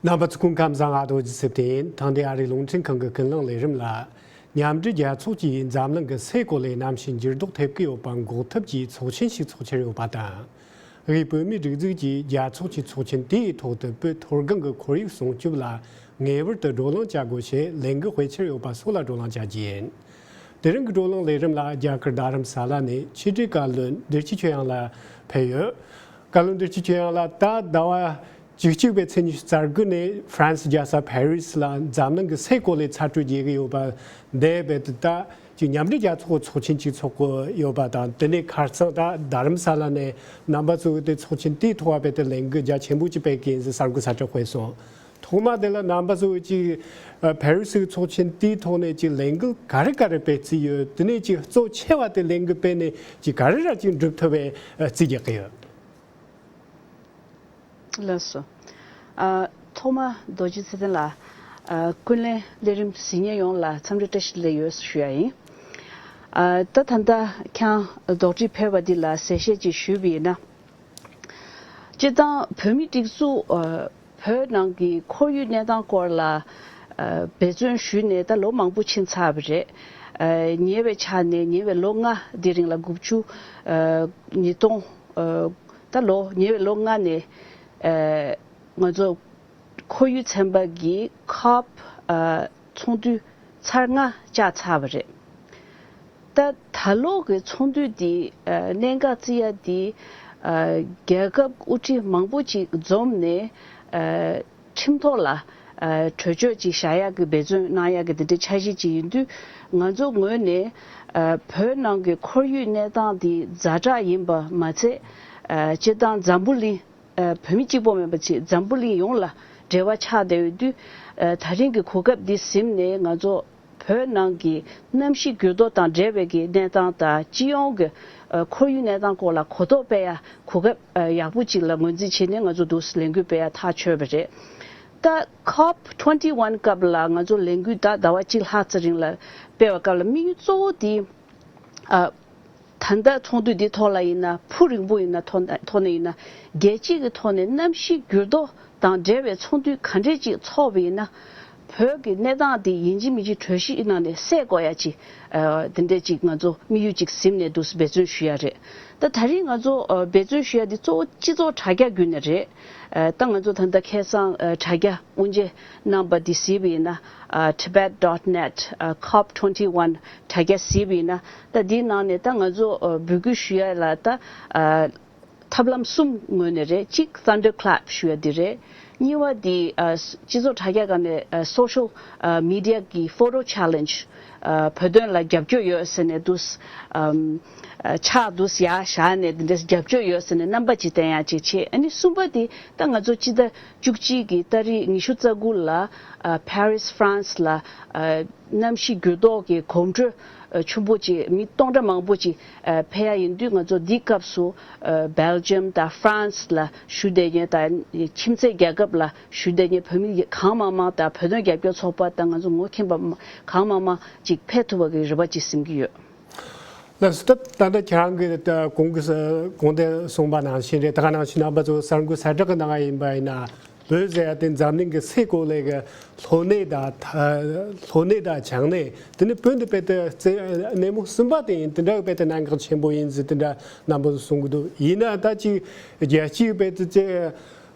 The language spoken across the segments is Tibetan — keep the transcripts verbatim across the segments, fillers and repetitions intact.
རྣམ་པ་ཚོ་སྐུ་ཁམས་བཟང་། ཨ་རྡོ་རྗེ་སིབ་ཏིན་ཐང་དེ་ཨ་རིའི་རླུང་འཕྲིན་ཁང་གི་ཀུན་གླེང་ལས་རིམ་ལ། མཉམ་འབྲེལ་རྒྱལ་ཚོགས་ཀྱིས་འཛམ་གླིང་གི་སའི་གོ་ལའི་གནམ་གཤིས་འགྱུར་ལྡོག་ཐེབས་ཀྱི་ཡོད་པ་འགོག་ཐབས་ཀྱི་ཚོགས་ཆེན་ཞིག་འཚོགས་འཆར་ཡོད་པ་དང་། དབུས་བོད་མིའི་སྒྲིག་འཛུགས་ཀྱིས་རྒྱལ་ཚོགས་ཀྱི་ཚོགས་ཆེན་དེའི་ཐོག་ཏུ་བོད་མཐོ་སྒང་གི་ཁོར་ཡུག་སྲུང་སྐྱོབ་ལ་ངེས་པར་དུ་བགྲོ་གླེང་བྱ་དགོས་ཞེས་ལས་འགུལ་སྤེལ་འཆར་ཡོད་པ་སོགས་ལ་བགྲོ་གླེང་བྱ་རྒྱུ་ཡིན། དེ་རིང་གི་བགྲོ་གླེང་ལས་རིམ་ལ་རྒྱ་གར་རྡ་རམ་ས་ལ་ནས་ཕྱི་དྲིལ་བཀའ་བློན་བདེ་སྐྱིད་ཆོས་དབྱངས་ལགས་ཕེབས་ཡོད། བཀའ་བློན་བདེ་སྐྱིད་ཆོས་དབྱངས་ལགས། ད་ཟླ་བ་བཅུ་གཅིག་པའི་ཚེས་ཉི་ཤུ་རྩ་དགུ་ནས་ཧྥ་རན་སི་རྒྱལ་ས་ཕ་རི་སི་ལ་འཛམ་གླིང་གི་སའི་གོ་ལའི་ཚ་དྲོད་རྒྱས་ཀྱི་ཡོད་པ་འདས་པའི་དུས་ད་ཅིག་མཉམ་འབྲེལ་རྒྱལ་ཚོགས་ཚོགས་ཆེན་ཅིག་ཚོགས་ཀྱི་ཡོད་པ་དང་། དེ་ནས་ཁ་སང་ད་རྡ་རམ་ས་ལ་ནས་རྣམ་པ་ཚོས་དེ་ཚོགས་ཆེན་དེའི་ཐོག་བ་བས་ཏེ་ལས་འགུལ་རྒྱ་ཆེན་པོ་ཅིག་སྤེལ་གི་ཡིན་ཟེར་གསར་འགོད་གསལ་བསྒྲགས་སྤེལ་སོང་། ཐོག་མ་དེ་ལ་རྣམ་པ་ཚོས་ཅིག་ཕ་རི་སིའི་ཚོགས་ཆེན་དེའི་ཐོག་ནས་ཅིག་ལས་འགུལ་ག་རེ་ག་རེ་སྤེལ་རྩིས་ཡོད། དེ་ནས་ཅིག་གཙོ་ཆེ་བ་དེ་ལས་འགུལ་སྤེལ་ནས་ཅིག་ག་རེ་ར་ཅིག་འགྲུབ་ཐུབ་པའི་རྩིས་རྒྱག་གི་ཡོད། ལགས་སོ། ཨ། ཐོག་མར་རྡོ་རྗེ་ཚེ་བརྟན་ལགས། ཨ། ཀུན་གླེང་ལས་རིམ་གཟིགས་མཁན་ཡོངས་ལ་འཚམས་འདྲི་བཀྲ་ཤིས་བདེ་ལེགས་ཡོད་ཞུ་ཡ་ཡིན། ཨ། ད་ད་ལྟ་ཁྱེད་རང་དོགས་འདྲི་ཕེབས་པ་འདི་ལ་གསལ་བཤད་ཅིག་ཞུས་པ་ཡིན་ན། སྤྱིར་བཏང་བོད་མིའི་སྒྲིག་འཛུགས། ཨ། བོད་ནང་གི་ཁོར་ཡུག་གནས་སྟངས་སྐོར་ལ། ཨ། འབད་བརྩོན་ཞུས་ནས་ད་ལོ་མང་པོ་ཕྱིན་ཚར་བ་རེད། ཨ། ཉེ་བའི་ཆར་ནས་ཉེ་བའི་ལོ་ལྔ་འདི་རིང་ལ་དགུ་བཅུ། ཨ། ཉིས་སྟོང་། ཨ། ད་ལོ་ཉེ་བའི་ལོ་ལྔ་ནས། ཨ། ང་ཚོ་ཁོར་ཡུག་ཚན་པ་གི་ཁོབ། ཨ། ཚོགས་འདུ་ཚར་ལྔ་བཅར་ཚར་བ་རེད། ད་ད་ལོ་གི་ཚོགས་འདུ་འདི། ཨ། གནད་འགག་བརྩི་ཡ་འདི། ཨ། རྒྱལ་ཁབ་དབུ་ཁྲིད་མང་པོ་ཅིག་འཛོམས་ནས། ཨ། ཁྲིམས་ཐོག་ལ། ཨ། གྲོས་ཆོད་ཅིག་བཞག་ཡག་གི་འབད་བརྩོན་གནང་ཡག་གི་འདི་འདྲའི་འཆར་གཞི་ཅིག་ཡིན་དུས། ང་ཚོ་ངོས་ནས། ཨ། བོད་ནང་གི་ཁོར་ཡུག་གནས་སྟངས་འདི་ཛ་དྲག་ཡིན་པ་མ་ཚད། ཨ། སྤྱིར་བཏང་འཛམ་བུ་གླིང་། ཨ། བོད་མི་གཅིག་པོ་མིན་པ་ཅིག་འཛམ་བུ་གླིང་ཡོངས་ལ་འབྲེལ་བ་ཆགས་བསྡད་ཡོད་དུས། ཨ། ད་རིང་གི་གོ་སྐབས་འདི་ཟིན་ནས་ང་ཚོ་བོད་ནང་གི་གནམ་གཤིས་འགྱུར་ལྡོག་དང་འབྲེལ་བའི་གི་གནས་སྟངས་དང་། སྤྱི་ཡོངས་ཀྱི། ཨ། ཁོར་ཡུག་གནས་སྟངས་སྐོར་ལ་གོ་རྟོགས་སྤེལ་ཡ་གོ་སྐབས། ཨ། ཡག་པོ་ཅིག་ལ་ངོས་འཛིན་བྱས་ནས་ང་ཚོ་འདུག་སེ་ལས་འགུལ་སྤེལ་ཡ་ཐག་ཆོད་པ་རེད། ད་ཁོབ་ཊུ་ཝེན་ཊི་ཝན་སྐབས་ལ་ང་ཚོ་ལས་འགུལ་ད་ཟླ་བ་གཅིག་ལྷག་ཙམ་རིང་ལ་སྤེལ་བ་སྐབས་ལ་དམིགས་ཡུལ་གཙོ་བོ་དེ། ཨ། ད་ལྟ་ཚོགས་འདུ་འདི་ཐོག་ལ་ཡིན་ན། ཕུགས་རིང་པོ་ཡིན་ན། ཐོག་ཐོག་ནས་ཡིན་ན། རྒྱལ་སྤྱི་གི་ཐོག་ནས་གནམ་གཤིས་འགྱུར་ལྡོག་དང་འབྲེལ་བའི་ཚོགས་འདུ་ག་འདྲས་ཅིག་ཚོགས་པ་ཡིན་ན། བོད་ཀྱི་གནས་སྟངས་འདི་ཡིན་གཅིག་མིན་གཅིག་གྲོས་གཞི་ནང་ནས་སེལ་དགོས་ཡ་ཅིག་ཨ། འདི་འདྲས་ཅིག་ང་ཚོ་དམིགས་ཡུལ་ཅིག་ཟིན་ནས་འདུག་སེ་འབད་བརྩོན་ཞུ་ཡ་རེད། ད་ད་རིང་ང་ཚོ། ཨ། འབད་བརྩོན་ཞུ་ཡ་འདི་གཙོ་བོ་སྤྱི་ཚོགས་དྲ་རྒྱ་བརྒྱུད་ནས་རེད། ཨ། ད་ང་ཚོ་ད་ལྟ་ཁ་སང་། ཨ། དྲ་རྒྱ་དབུ་འབྱེད་གནང་པ་འདི་གཟིགས་པ་ཡིན་ན། ཨ། tibet dot net ཁོབ་ཊུ་ཝེན་ཊི་ཝན་དྲ་རྒྱ་གཟིགས་པ་ཡིན་ན། ད་འདིའི་ནང་ནས་ད་ང་ཚོ། ཨ། འབོད་སྐུལ་ཞུ་ཡ་ལ་ད། ཨ། ཐབས་ལམ་གསུམ་ངོས་ནས་རེད། གཅིག་thunder clap ཞུ་ཡ་འདི་རེད། གཉིས་པ་འདི། ཨ། སྤྱི་ཚོགས་དྲ་རྒྱ་སྒང་ནས། ཨ། social media གི་photo challenge ཨ། བོད་དོན་ལ་རྒྱབ་སྐྱོར་ཡོད་ཟེར་ནས་འདུག་ཨམ། ཨ། ཕྱག་འདུག་ཡར་བཞག་ནས་འདི་འདྲ་རྒྱབ་སྐྱོར་ཡོད་ཟེར་ནས་རྣམ་པ་ཅིག་བསྟན་ཡག་ཅིག་བྱས། ཨ་ནི་གསུམ་པ་དེ་ད་ང་ཚོ་སྤྱི་ཟླ་བཅུ་གཅིག་གི་ཏ་རིག་ཉི་ཤུ་རྩ་དགུ་ལ། ཨ། ཕ་རི་སི་ཧྥ་རན་སི་ལ། ཨ། གནམ་གཤིས་འགྱུར་ལྡོག་གི་གོམ་བགྲོད། ཨ། ཆེན་པོ་ཅིག་མི་སྟོང་ཕྲག་མང་པོ་ཅིག་ཨ། ཕེབས་ཡག་ཡིན་དུས། ང་ཚོ་འདིའི་སྐབས་སུ། ཨ། སྦེལ་ཇམ་དང་ཧྥ་རན་སི་ལ་བཞུགས་བསྡད་མཁན་དང་། ཁྱིམ་མཚེས་རྒྱལ་ཁབ་ལ་བཞུགས་བསྡད་མཁན་བོད་མི་གང་མང་མང་དང་། བོད་དོན་རྒྱབ་སྐྱོར་ཚོགས་པ་དང་། ང་ཚོ་ངོ་མཁྱེན་པ་གང་མང་མང་ཅིག་ཕེབས་ཐུབ་པ་གི་རེ་བ་ཅིག་འཛིན་གྱི་ཡོད། ལགས་སོ། ད་ད་ལྟ་ཁྱེད་རང་གིས་ད་གོང་གི་གོང་དུ་གསུངས་པ་ནང་བཞིན་རེད། ད་ག་ནང་བཞིན་རྣམ་པ་ཚོ་གསར་འགོད་གསལ་བསྒྲགས་ཀྱི་ནང་ཡིན་པ་ཡིན་ན། བོད་ཟེར་ཡ་དེ་འཛམ་གླིང་གི་སའི་གོ་ལའི་གི་ལྷོ་ནུབ་དང་། ལྷོ་ནུབ་དང་བྱང་ནུབ། དེ་ནི་བོད་འདི་དཔེ་དེ་རྩེ་སྣེ་མོ་གསུམ་པ་དེ་ཡིན། དེ་འདྲ་གི་དཔེ་དེ་གནད་འགག་ཆེན་པོ་ཡིན་ཟེར་དེ་འདྲ་རྣམ་པ་ཚོ་གསུང་གི་འདུག་ཡིན་ན་ད་ཅིག་རྒྱལ་སྤྱིའི་དཔེ་དེ་ཅིག་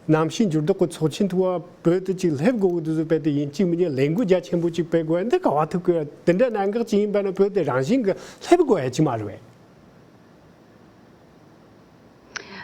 གནམ་གཤིས་འགྱུར་ལྡོག་གི་ཚོགས་ཆེན་ཐོག་བོད་དེ་ཅིག་སླེབས་དགོས་ཀྱི་འདུག་ཟེར། དཔེ་དེ་ཡིན་གཅིག་མིན་གཅིག་ལས་འགུལ་རྒྱ་ཆེན་པོ་ཅིག་སྤེལ་དགོས་ཡ་འདི་ག་བ་ཐུག་གི། དེ་འདྲ་གནད་འགག་ཅིག་ཡིན་པ་ན་བོད་དེ་རང་བཞིན་གྱི་སླེབས་དགོས་ཡ་ཅིག་མ་རེད་པས།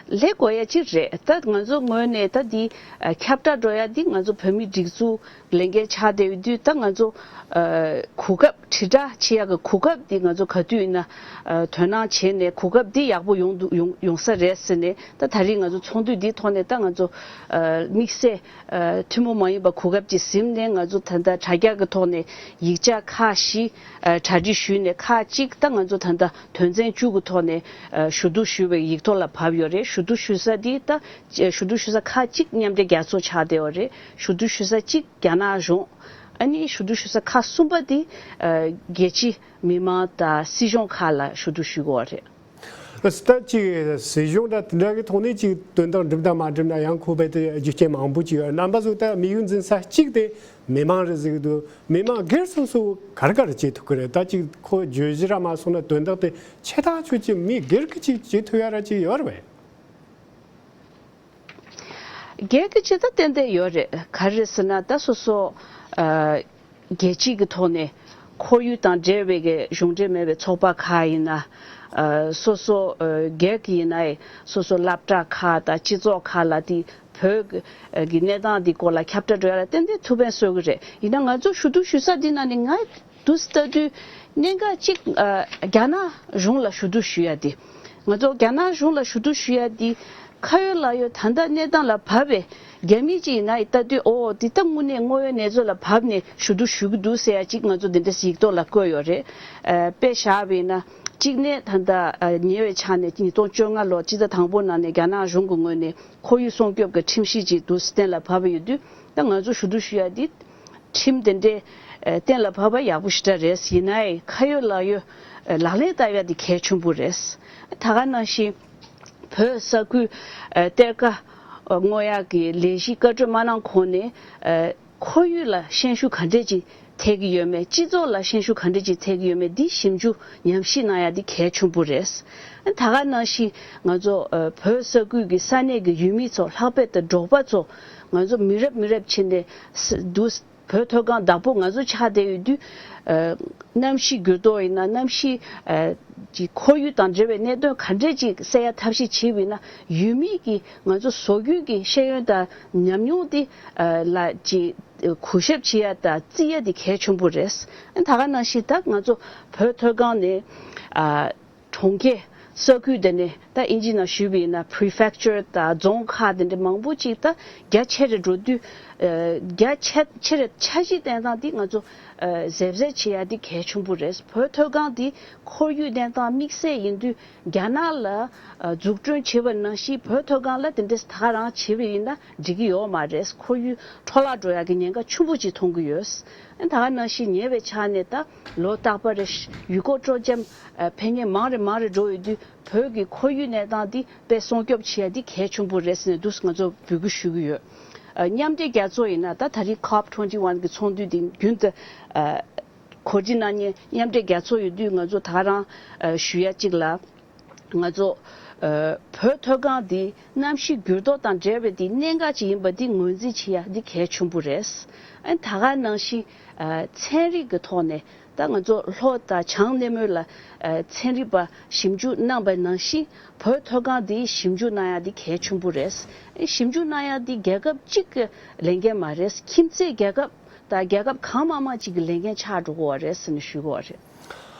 ལས་དགོས་ཡ་ཅིག་རེད། ད་ང་ཚོ་ངོས་ནས་ད་འདི་ཨ། ཁྱབ་བསྒྲགས་འགྲོ་ཡ་འདི་ང་ཚོ་བོད་མིའི་སྒྲིག་འཛུགས་ལས་འགན་ཆགས་བསྡད་ཡོད་དུས། ད་ང་ཚོ་ཨ། གོ་སྐབས། དྲིལ་བསྒྲགས་བྱེད་ཡ་གི་གོ་སྐབས་འདི་ང་ཚོ་ག་དུས་ཡིན་ན་ཨ། དོ་སྣང་བྱས་ནས། གོ་སྐབས་འདི་ཡག་པོ་ཡོང་འདུག་ཡོང་ཡོང་ས་རེད་ཟེར་ནས། ད་ད་རིང་ང་ཚོ་ཚོགས་འདུ་འདིའི་ཐོག་ནས་ད་ང་ཚོ་ཨ། དམིགས་བསལ་ཨ། ཐུན་མོང་མ་ཡིན་པ་གོ་སྐབས་ཅིག་ཟིན་ནས། ང་ཚོ་ད་ལྟ་དྲ་རྒྱ་གི་ཐོག་ནས་ཡིག་ཆ་ཁག་བཞི་ཨ། གྲ་སྒྲིག་ཞུས་ནས། ཁག་གཅིག་ད་ང་ཚོ་ད་ལྟ་དོན་ཚན་བཅུ་གི་ཐོག་ནས་ཨ། ཞུ་གཏུག་ཞུས་པའི་ཡིག་ཐོག་ལ་བབས་ཡོད་རེད། ཞུ་གཏུག་ཞུ་ས་འདི་ད་ཞུ་གཏུག་ཞུ་ས་ཁག་གཅིག་མཉམ་འབྲེལ་རྒྱལ་ཚོགས་ཆགས་བསྡད་ཡོད་རེད། ཞུ་གཏུག་ཞུ་ས་གཅིག་རྒྱ་ནག་གཞུང་། ཨ་ནི་ཞུ་གཏུག་ཞུ་ས་ཁག་གསུམ་པ་འདི་ཨ། རྒྱལ་སྤྱི་མི་མང་དང་སྲིད་གཞུང་ཁག་ལ་ཞུ་གཏུག་ཞུ་དགོས་པ་རེད། ལགས་སོ། ད་ཅིག་སྲིད་གཞུང་དང་དེ་འདྲ་གི་ཐོག་ནས་ཅིག་དོན་དག་འགྲུབ་དང་མ་འགྲུབ་ན་ཡང་ཁོ་རྦད་དེ་རྒྱུ་རྐྱེན་མང་པོ་ཅིག་ཡོད། རྣམ་པ་ཚོ་ད་དམིགས་ཡུལ་འཛིན་ས་གཅིག་དེ་མི་མང་རེད་ཟེར་གི་འདུག་མི་མང་སྒེར་སོ་སོ་ག་རེ་ག་རེ་བྱེད་ཐུབ་ཀྱི་རེད། ད་ཅིག་ཁོ་བརྗོད་གཞི་ར་མ་སོང་ན་དོན་དག་དེ་ཆེ་ཐག་ཆོད་ཅིག་མི་སྒེར་གྱི་ཅིག་བྱེད་ཐུབ་ཡ་ར་ཅིག་ཡོད་རེད་པས། སྒེར་གྱི་ཇི་ལྟར་ཏན་ཏན་ཡོད་རེད། ག་རེ་ཟེར་ན་ད་སོ་སོ་ཨ་རྒྱལ་སྤྱི་གི་ཐོག་ནས་ཁོར་ཡུག་དང་འབྲེལ་བའི་གི་གཞུང་འབྲེལ་མེད་པའི་ཚོགས་པ་ཁག་ཡིན་ན། ཨ་སོ་སོ་ཨ་སྒེར་གྱི་ཡིན་ན་སོ་སོ་སློབ་གྲྭ་ཁག་དང་སྤྱི་ཚོགས་ཁག་ལ་དེ་བོད་ཀྱི་གནས་སྟངས་འདི་སྐོར་ལ་ཁྱབ་བསྒྲགས་འགྲོ་ཡ་ལ་ཏན་ཏན་ཐུགས་ཕན་གསོས་ཀྱི་རེད། ཡིན་ན་ང་ཚོ་ཞུ་གཏུག་ཞུ་ས་འདི་ནང་ནས་ང་དུ་ལྟ་དུས་གནད་འགག་གཅིག་ཨ་རྒྱ་ནག་གཞུང་ལ་ཞུ་གཏུག་ཞུ་ཡ་དེ། ང་ཚོ་རྒྱ་ནག་གཞུང་ལ་ཞུ་གཏུག་ཞུ་ཡ་དེ་ཁ་ཡོད་ལག་ཡོད་ད་ལྟ་གནས་སྟངས་ལ་བབས་པའི་རྒྱ་མི་ཅིག་ཡིན་ན་ཡི་ལྟ་དུས་ཨོ་དེ་ལྟ་དངོས་གནས་དངོས་ཡོད་གནས་ཚུལ་ལ་བབས་ནས་ཞུ་གཏུག་ཞུ་གི་འདུག་ཟེར་ཡ་གཅིག་ང་ཚོ་འདི་འདྲ་ཡིག་ཐོག་ལ་བཀོད་ཡོད་རེད། ཨ་དཔེ་བཞག་པ་ཡིན་ན་གཅིག་ནས་ད་ལྟ་ཨ་ཉེ་བའི་ཆ་ནས་ཉིས་སྟོང་བཅོ་ལྔ་ལོ་སྤྱི་ཟླ་དང་པོ་ནང་ནས་རྒྱ་ནག་གཞུང་གི་ངོས་ནས་ཁོར་ཡུག་སྲུང་སྐྱོབ་ཀྱི་ཁྲིམས་གཞི་ཅིག་འདུག་གཏན་ལ་ཕབ་པ་ཡོད་དུས་ད་ང་ཚོ་ཞུ་གཏུག་ཞུ་ཡ་འདི་ཁྲིམས་དེ་འདྲའི་ཨ་གཏན་ལ་ཕབ་པ་ཡག་པོ་ཞེ་དྲག་རེད། ཡིན་ནའི་ཁ་ཡོད་ལག་ཡོད་ཨ་ལག་ལེན་བསྟར་ཡ་འདི་གལ་ཆེན་པོ་རེད། ད་ག་ནང་བཞིན་བོད་ས་ཁུལ་ཨ་གཏེར་ཁ་ཨ་སྔོག་ཡ་གི་ལས་གཞི་བཀའ་འཁྲོལ་མ་གནང་གོང་ནས་ཨ་ཁོར་ཡུག་ལ་ཤན་ཤུགས་ག་འདྲས་ཅིག་ཐེབས་ཀྱི་ཡོད་མེད། སྤྱི་ཚོགས་ལ་ཤན་ཤུགས་ག་འདྲས་ཅིག་ཐེབས་ཀྱི་ཡོད་མེད་འདི་ཞིབ་འཇུག་ཉམས་ཞིབ་གནང་ཡ་འདི་གལ་ཆེན་པོ་རེད། ད་ག་ནང་བཞིན་ང་ཚོ་ཨ་བོད་ས་ཁུལ་གྱི་ས་གནས་ཀྱི་ཡུལ་མི་ཚོ་ལྷག་པར་དུ་འབྲོག་པ་ཚོ་ང་ཚོ་མི་རབས་མི་རབས་ཕྱིན་ནས་ས་འདུག་བོད་མཐོ་སྒང་བདག་པོ་ང་ཚོ་ཆགས་བསྡད་ཡོད་དུས་ཨ་གནམ་གཤིས་འགྱུར་ལྡོག་ཡིན་ན་གནམ་གཤིས་ཨ་ཀྱི་ཁོར་ཡུག་དང་འབྲེལ་བའི་གནད་དོན་ག་འདྲས་ཅིག་སེལ་ཡ་ཐབས་ཤེས་བྱས་པ་ཡིན་ན་ཡུལ་མི་གི་ང་ཚོ་བཟོ་རྒྱུན་གྱི་ཤེས་ཡོན་དང་ཉམས་མྱོང་དེ་ཨ་ལ་ཅིག་གུས་ཞབས་བྱེད་ཡ་དང་བརྩི་ཡ་དེ་གལ་ཆེན་པོ་རེད། ད་ག་ནང་བཞིན་ད་ང་ཚོ་བོད་མཐོ་སྒང་ནས་ཨ་གྲོང་ཁྱེར་ས་ཁུལ་དེ་ནས་ད་ཨིན་ཇི་ནང་ཞུས་པ་ཡིན་ན་prefecture་དང་རྫོང་ཁག་དེ་འདྲ་མང་པོ་ཅིག་ད་རྒྱ་ཆེ་རུ་འགྲོ་དུས་ཨ་རྒྱ་ཆེ་ཆེ་རུ་འཆར་གཞི་བཏིང་སྟངས་དེ་ང་ཚོ་ཨ་གཟབ་གཟབ་བྱེད་ཡ་དེ་གལ་ཆེན་པོ་རེད། བོད་མཐོ་སྒང་དེ་ཁོར་ཡུག་བཏིང་སྟངས་དམིགས་བསལ་ཡིན་དུས་རྒྱ་ནག་ལ་ཨ་འཛུགས་སྐྲུན་བྱས་པ་ནང་བཞིན་བོད་མཐོ་སྒང་ལ་དེ་འདྲ་ད་ག་རང་བྱས་པ་ཡིན་ན་འགྲིག་གི་ཡོད་མ་རེད། ཁོར་ཡུག་འཕྲོ་བརླག་འགྲོ་ཡག་གི་ཉེན་ཁ་ཆེན་པོ་ཅིག་མཐོང་གི་ཡོད། ད་ག་ནང་བཞིན་ཉེ་བའི་ཆར་ནས་ད་ལོ་རྟག་པར་རེ་ཡུལ་སྐོར་སྤྲོ་འཆམ་ཨ་ཕེབས་མཁན་མང་རེ་མང་རེ་འགྲོ་ཡོད་དུས་བོད་ཀྱི་ཁོར་ཡུག་གནས་སྟངས་འདི་དཔེ་སྲུང་སྐྱོབ་བྱེད་ཡ་འདི་གལ་ཆེན་པོ་རེད་ཟེར་ནས་འདུག་ང་ཚོ་འབོད་སྐུལ་ཞུ་གི་ཡོད། ཨ་མཉམ་འབྲེལ་རྒྱལ་ཚོགས་ཡིན་ན་ད་ད་རེས་ཁོབ་ཊུ་ཝེན་ཊི་ཝན་གི་ཚོགས་འདུ་འདི་རྒྱུན་དུ་ཨ་གོ་སྒྲིག་གནང་མཁན་མཉམ་འབྲེལ་རྒྱལ་ཚོགས་ཡོད་དུས་ང་ཚོ་ད་ག་རང་ཨ་ཞུ་ཡ་གཅིག་ལ། ང་ཚོ་ཨ་བོད་མཐོ་སྒང་འདི་གནམ་གཤིས་འགྱུར་ལྡོག་དང་འབྲེལ་བའི་འདི་གནད་འགག་ཅིག་ཡིན་པ་འདི་ངོས་འཛིན་བྱེད་ཡ་འདི་གལ་ཆེན་པོ་རེད། ཨ་ད་ག་ནང་བཞིན་ཨ་ཚན་རིག་གི་ཐོག་ནས་ད་ང་ཚོ་ལྷོ་དང་བྱང་སྣེ་མོ་ལ་ཨ་ཚན་རིག་པ་ཞིབ་འཇུག་གནང་པ་ནང་བཞིན་བོད་མཐོ་སྒང་འདི་ཞིབ་འཇུག་གནང་ཡ་འདི་གལ་ཆེན་པོ་རེད། ཨ་ཞིབ་འཇུག་གནང་ཡ་འདི་རྒྱལ་ཁབ་གཅིག་གི་ལས་འགན་མ་རེད། ཁྱིམ་མཚེས་རྒྱལ་ཁབ་དང་རྒྱལ་ཁབ་གང་མང་མང་ཅིག་གི་ལས་འགན་ཆགས་འགྲོ་གི་ཡོད་རེད་ཟེར་ནས་ཞུ་གི་ཡོད་རེད།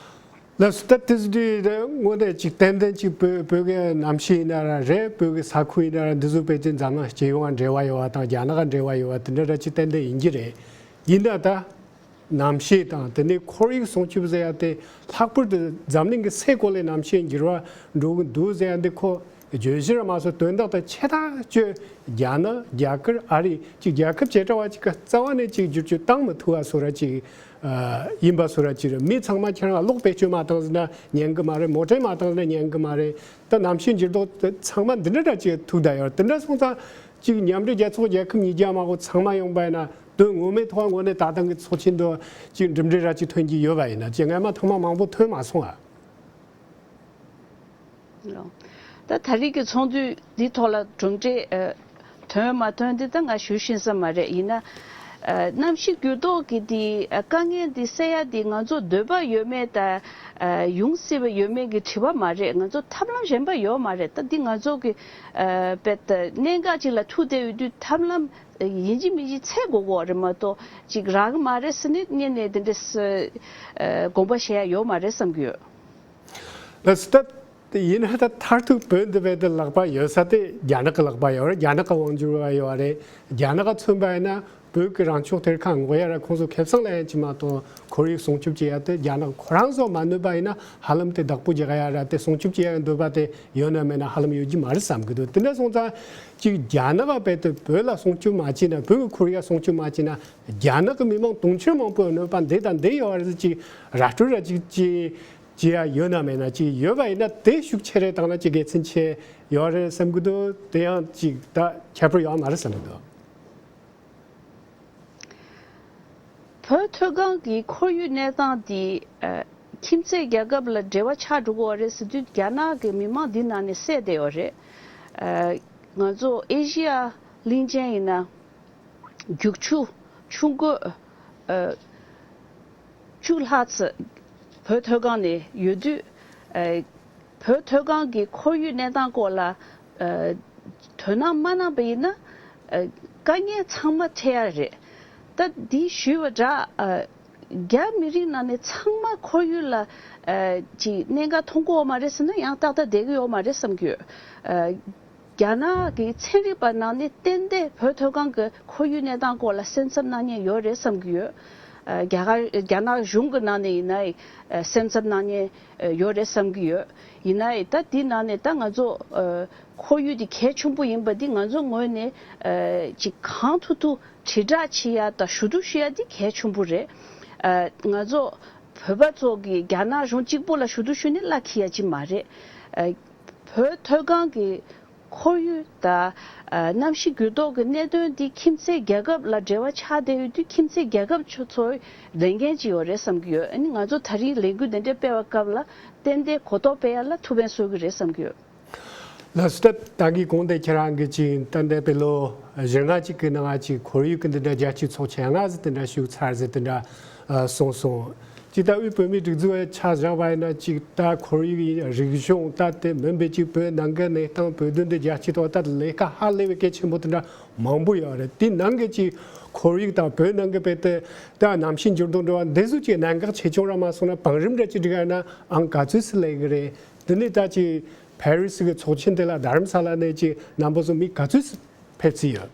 ལགས་སོ། ད་དེ་འདྲའི་དངོས་གནས་ཅིག་ཏན་ཏན་ཅིག་བོད་བོད་ཀྱི་གནམ་གཤིས་ཡིན་ན་ར་རེད། བོད་ཀྱི་ས་ཁུལ་ཡིན་ན་ར་འདི་ཚོ་ཕལ་ཆེར་འཛམ་གླིང་སྤྱི་ཡོངས་ལ་འབྲེལ་བ་ཡོད་པ་དང་རྒྱ་ནག་ག་འབྲེལ་བ་ཡོད་པ་དེ་འདྲ་ར་ཅིག་ཏན་ཏན་ཡིན་གྱི་རེད། ཡིན་ན་ད་གནམ་གཤིས་དང་དེ་ནས་ཁོར་ཡུག་སྲུང་སྐྱོབ་ཟེར་ཡ་དེ་ལྷག་པར་དུ་འཛམ་གླིང་གི་སའི་གོ་ལའི་གནམ་གཤིས་འགྱུར་བ་འགྲོ་གི་འདུག་ཟེར་ཡ་འདི་ཁོ་བརྗོད་གཞི་ར་མ་སོང་། དོན་དག་དང་ཆེ་ཐག་ཆོད་རྒྱ་ནག་རྒྱ་གར་ཨ་རི་ཅིག་རྒྱལ་ཁབ་བྱེ་བྲག་པ་ཅིག་གི་རྩ་བ་ནས་ཅིག་བསྒྱུར་བཅོས་བཏང་མི་ཐུབ་པ་བཟོ་འདྲ་ཅིག་ཨ་ཡིན་པ་བཟོ་འདྲ་ཅིག་རེད། མི་ཚང་མ་ཁྱེད་རང་གློག་བེད་སྤྱོད་མ་བཏང་ཟེར་ན་ཉན་གི་མ་རེད། མོ་ཊ་མ་བཏང་ཟེར་ན་ཉན་གི་མ་རེད། ད་གནམ་གཤིས་འགྱུར་ལྡོག་དེ་ཚང་མ་འདི་འདྲ་འདྲ་ཅིག་ཐུག་བསྡད་ཡོད་རེད། དེ་འདྲ་སོང་ཙང་ཅིག་མཉམ་འབྲེལ་རྒྱལ་ཚོགས་རྒྱལ་ཁབ་ཉིས་བརྒྱ་མ་གོ་ཚང་མ་ཡོང་པ་ཡིན་ན་དོན་ངོ་མའི་ཐོག་ངོས་ནས་ད་ཐེངས་ཀྱི་ཚོགས་ཆེན་དུ་ཅིག་གྲུབ་འབྲས་ར་ཅིག་ཐོན་གྱི་ཡོད་པ་ཡིན་ན་ཅིག་སྔ་མ་ཐེངས་མ་མང་པོ་ཐོན་མ་སོང་ཨ། ལོ། ད་ད་རེས་ཀྱི་ཚོགས་འདུ་འདི་ཐོག་ལ་གྲུབ་འབྲས་ཨ་ཐོན་མ་ཐོན་འདི་ད་ང་ཞུ་ཤེས་ས་མ་རེད། ཡིན་ན་ཨ་གནམ་གཤིས་འགྱུར་ལྡོག་གི་འདི་ཨ་དཀའ་ངལ་འདི་སེལ་ཡ་འདི་ང་ཚོ་འདོད་པ་ཡོད་མེད་དང་ཨ་ཡོང་སྲིད་པ་ཡོད་མེད་ཀྱི་དྲི་བ་མ་རེད། ང་ཚོ་ཐབས་ལམ་གཞན་པ་ཡོད་མ་རེད། ད་འདི་ང་ཚོ་གི་ཨ་དཔེ་ད་གནད་འགག་ཅིག་ལ་ཐུག་བསྡད་ཡོད་དུས་ཐབས་ལམ་ཡིན་གཅིག་མིན་གཅིག་འཚོལ་དགོས་ཀྱི་ཡོད་རེད་མ་གཏོགས་ཅིག་རག་གི་མ་རེད་ཟེར་ནས་སྔོན་ནས་འདི་འདྲ་ཨ་དགོངས་པ་བཞེས་ཡ་ཡོད་མ་རེད་བསམ་གྱི་ཡོད། ལགས་སོ། ད་ཡིན་ན་ད་མཐར་ཐུག་བོད་འདི་བས་ད་ལག་པ་ཡོད་ས་དེ་རྒྱ་ནག་གི་ལག་པ་ཡོད་རེད། རྒྱ་ནག་གི་དབང་སྒྱུར་བ་ཡོད་རེད། རྒྱ་ནག་ག་མཚོན་པ་ཡིན་ན་བོད་ཀྱི་རང་སྐྱོང་གཏེར་ཁ་སྔོག་ཡ་ར་ཁོང་ཚོ་ཁེ་བཟང་ལེན་གྱི་མ་གཏོགས་ཁོར་ཡུག་སྲུང་སྐྱོབ་བྱེད་ཡ་དེ་རྒྱ་ནག་ཁོ་རང་ཚོ་མ་གནོད་པ་ཡིན་ན་ཧ་ལམ་དེ་བདག་པོ་རྒྱག་ཡ་ར་དེ་སྲུང་སྐྱོབ་བྱེད་ཡ་འདོད་པ་དེ་ཡོད་ན་མེད་ན་ཧ་ལམ་ཡོད་ཀྱི་མ་རེད་བསམ་གྱི་འདུག་དེ་འདྲ་སོང་ཙང་ཅིག་རྒྱ་ནག་ག་བས་དེ་བོད་ལ་སྲུང་སྐྱོབ་མ་བྱས་ན་བོད་ཀྱི་ཁོར་ཡུག་སྲུང་སྐྱོབ་མ་བྱས་ན་རྒྱ་ནག་གི་མི་མང་དུང་ཕྱུར་མང་པོ་གནོད་པ་འདི་དང་འདི་ཡོད་རེད་ཅིག་ར་སྤྲོད་ར་ཅིག་ཅིག་ཅི་ཡ་ཡོད་ན་མེད་ན་ཅིག་ཡོད་པ་ཡིན་ན་དེ་ཤུགས་ཆེ་རེ་བཏང་ན་ཅིག་དགེ་མཚན་ཆེ་ཡོད་རེད་བསམ་གི་འདུག་དེ་ཡང་ཅིག་ད་ཁྱད་པར་ཡོད་མ་རེད་བསམ་གི་འདུག་བོད་མཐོ་སྒང་གི་ཁོར་ཡུག་གནས་སྟངས་འདི་ཨ་ཁྱིམ་མཚེས་རྒྱལ་ཁབ་ལ་འབྲེལ་བ་ཆགས་འགྲོ་གི་ཡོད་རེད་ཟེར་དུས་རྒྱ་ནག་གི་མི་མང་འདི་ནང་ནས་བསད་བསྡད་ཡོད་རེད། ཨ་ང་ཚོ་ཨེ་ཤི་ཡ་གླིང་ཆེན་ཡིན་ན་རྒྱུག་ཆུ་ཆུ་འགོས་ཨ་བཅུ་ལྷག་ཙམ་བོད་མཐོ་སྒང་ནས་ཡོད་དུས་ཨ་བོད་མཐོ་སྒང་གི་ཁོར་ཡུག་གནས་སྟངས་སྐོར་ལ་ཨ་དོ་སྣང་མ་གནང་པ་ཡིན་ན་ཨ་དཀའ་ངལ་ཚང་མ་འཕྲད་ཡ་རེད། ད་འདི་ཞུས་པ་འདྲ་ཨ་རྒྱ་མི་རིགས་ནང་ནས་ཚང་མ་ཁོར་ཡུག་ལ་ཨ་ཅིག་གནད་འགག་མཐོང་གི་ཡོད་མ་རེད་ཟེར་ན་ཡང་ཏག་ཏག་བསྡད་ཀྱི་ཡོད་མ་རེད་བསམ་གྱི་ཡོད། ཨ་རྒྱ་ནག་གི་ཚན་རིག་པ་ནང་ནས་ཏན་ཏན་བོད་མཐོ་སྒང་གི་ཁོར་ཡུག་གནས་སྟངས་སྐོར་ལ་སེམས་འཚབ་གནང་མཁན་ཡོད་རེད་བསམ་གྱི་ཡོད། ཨ་རྒྱ་གར་རྒྱ་ནག་གཞུང་གི་ནང་ནས་ཡིན་ན་ཨ་སེམས་འཚབ་གནང་མཁན་ཡོད་རེད་བསམ་གྱི་ཡོད། ཡིན་ན་ཡང་ད་འདི་ནང་ནས་ད་ང་ཚོ་ཨ་ཁོར་ཡུག་འདི་གལ་ཆེན་པོ་ཡིན་པ་འདི་ང་ཚོ་ངོས་ནས་ཨ་ཅིག་གང་ཐུབ་ཐུབ་དྲིལ་བསྒྲགས་བྱེད་ཡ་དང་ཞུ་གཏུག་ཞུ་ཡ་འདི་གལ་ཆེན་པོ་རེད། ཨ་ང་ཚོ་བོད་པ་ཚོ་གིས་རྒྱ་ནག་གཞུང་གཅིག་པོ་ལ་ཞུ་གཏུག་ཞུས་ནས་གླ་འཁྱེར་ཡ་ཅིག་མ་རེད། ཨ་བོད་མཐོ་སྒང་གི་ཁོར་ཡུག་དང་ཨ་གནམ་གཤིས་འགྱུར་ལྡོག་གི་གནད་དོན་འདི་ཁྱིམ་མཚེས་རྒྱལ་ཁབ་ལ་འབྲེལ་བ་ཆགས་བསྡད་ཡོད་དུས་ཁྱིམ་མཚེས་རྒྱལ་ཁབ་ཚོ་ཚོའི་ལས་འགན་ཅིག་ཡོད་རེད་བསམ་གྱི་ཡོད། ཨ་ནི་ང་ཚོ་ད་རིང་ལས་འགུལ་འདི་འདྲ་སྤེལ་བའི་སྐབས་ལ་ཏན་ཏན་གོ་རྟོགས་སྤེལ་ཡ་ལ་ཐུགས་ཕན་གསོས་ཀྱི་རེད་བསམ་གྱི་ཡོད། ལགས་སོ། ད་ད་གིན་གོང་དེ་ཁྱེད་རང་གིས་ཅིག་ད་ལྟ་བོད་ལོ་བཞི་ལྔ་ཅིག་གི་ནང་ཅིག་ཁོར་ཡུག་གི་འདི་འདྲ་རྒྱལ་སྤྱིའི་ཚོགས་ཆེན་ལྔ་ཟེར་དེ་འདྲ་ཞུགས་ཚར་ཟེར་དེ་འདྲ་གསུངས་སོང་། ཅིག་ད་དབུས་བོད་མིའི་སྒྲིག་འཛུགས་ཆ་བཞག་པ་ཡིན་ན་ཅིག་ད་ཁོར་ཡུག་ཡིན་རིག་གཞུང་ད་དེ་མིན་པའི་ཅིག་བོད་ནང་གི་གནས་སྟངས་བོད་དོན་འདི་རྒྱལ་སྤྱིའི་ཐོག་ད་ལས་ཀ་ཧ་ལས་པའི་གལ་ཆེན་པོ་དེ་འདྲ་མང་པོ་ཡོད་རེད། དེ་ནང་གི་ཅིག་ཁོར་ཡུག་དང་བོད་ནང་གི་བོད་དེ་ད་གནམ་གཤིས་འགྱུར་ལྡོག་འགྲོ་བ་འདི་ཚོ་ཅིག་གནད་འགག་ཆེ་ཆུང་ར་མ་སོང་ན་བང་རིམ་འདྲ་ཅིག་སྒྲིག་ཡ་ན་ཨང་ག་ཚོད་སུ་ལས་གི་རེད། དེ་ནས་ད་ཅིག་ཕ་རི་སི་གི་ཚོགས་ཆེན་དེ་ལ་རྡ་རམ་ས་ལ་ནས་ཅིག་རྣམ་པ་ཚོ་མི་ག་ཚོད་ཕེབས་རྩིས་ཡོད།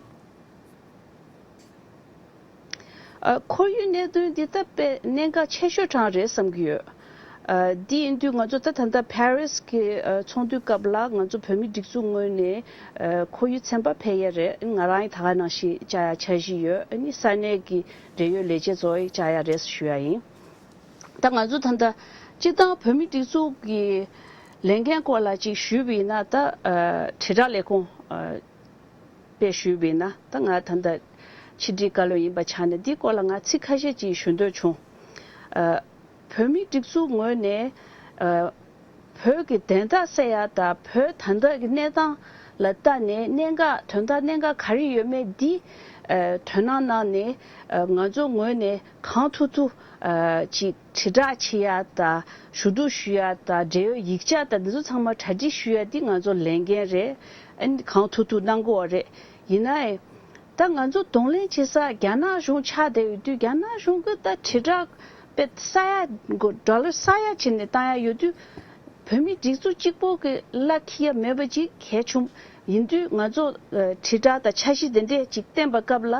ཨ་ཁོར་ཡུག་གནད་དོན་འདི་ད་དཔེ་གནད་འགག་ཆེ་ཤོས་གྲས་རེད་བསམ་གྱི་ཡོད། ཨ་འདི་ཡིན་དུས་ང་ཚོ་ད་ད་ལྟ་ཕ་རི་སི་གི་ཨ་ཚོགས་འདུའི་སྐབས་ལ་ང་ཚོ་བོད་མིའི་སྒྲིག་འཛུགས་ངོས་ནས་ཨ་ཁོར་ཡུག་ཚན་པ་ཕེབས་ཡ་རེད། ང་རང་ཡང་ད་ག་ནང་བཞིན་བཅར་ཡ་འཆར་གཞི་ཡོད། ཨ་ནི་ས་གནས་ཀྱི་འབྲེལ་ཡོད་ལས་བྱེད་ཚོ་ཡང་བཅར་ཡ་རེད་ཞུ་ཡ་ཡིན། ད་ང་ཚོ་ད་ལྟ་སྤྱིར་བཏང་བོད་མིའི་སྒྲིག་འཛུགས་ཀྱི་ལས་འགན་སྐོར་ལ་ཅིག་ཞུས་པ་ཡིན་ན་ད་ཨ་དྲིལ་བསྒྲགས་ལས་ཁུངས་ཨ་དཔེ་ཞུས་པ་ཡིན་ན་ད་ང་ད་ལྟ་ཕྱི་དྲིལ་བཀའ་བློན་ཡིན་པ་ཆགས་ནས་འདིའི་སྐོར་ལ་ང་ཚིག་ཁ་ཤས་ཅིག་ཞུ་འདོད་བྱུང་། ཨ་བོད་མིའི་སྒྲིག་འཛུགས་ངོས་ནས་ཨ་བོད་ཀྱི་བདེན་མཐའ་གསལ་ཡ་དང་བོད་ད་ལྟ་གི་གནས་སྟངས་ལ་ལྟ་ནས་གནད་འགག་དོན་དག་གནད་འགག་ག་རེ་ཡོད་མེད་འདི་ཨ་དོ་སྣང་གནང་ནས་ཨ་ང་ཚོ་ངོས་ནས་གང་ཐུབ་ཐུབ་ཨ་ཅིག་དྲིལ་བསྒྲགས་བྱེད་ཡ་དང་ཞུ་གཏུག་ཞུ་ཡ་དང་འབྲེལ་ཡོད་ཡིག་ཆ་དང་འདི་ཚོ་ཚང་མ་གྲ་སྒྲིག་ཞུ་ཡ་འདི་ང་ཚོ་ལས་འགན་རེད། ཨ་ནི་གང་ཐུབ་ཐུབ་གནང་དགོས་པ་རེད། ཡིན་ནའི་ད་ང་ཚོ་གདོང་ལེན་བྱེད་ས་རྒྱ་ནག་གཞུང་ཆགས་བསྡད་ཡོད་དུས་རྒྱ་ནག་གཞུང་གི་ད་དྲིལ་བསྒྲགས་དཔེ་ས་ཡ་གོ་ཌོ་ལར་ས་ཡ་བྱས་ནས་བཏང་ཡ་ཡོད་དུས་བོད་མི་སྒྲིག་འཛུགས་གཅིག་པོ་གི་གླ་འཁྱེར་ཡ་མེད་པ་ཅིག་གལ་ཆུང་ཡིན་དུས་ང་ཚོ་ཨ་དྲིལ་བསྒྲགས་དང་འཆར་གཞི་དེ་འདྲས་ཅིག་བཏོན་པ་སྐབས་ལ་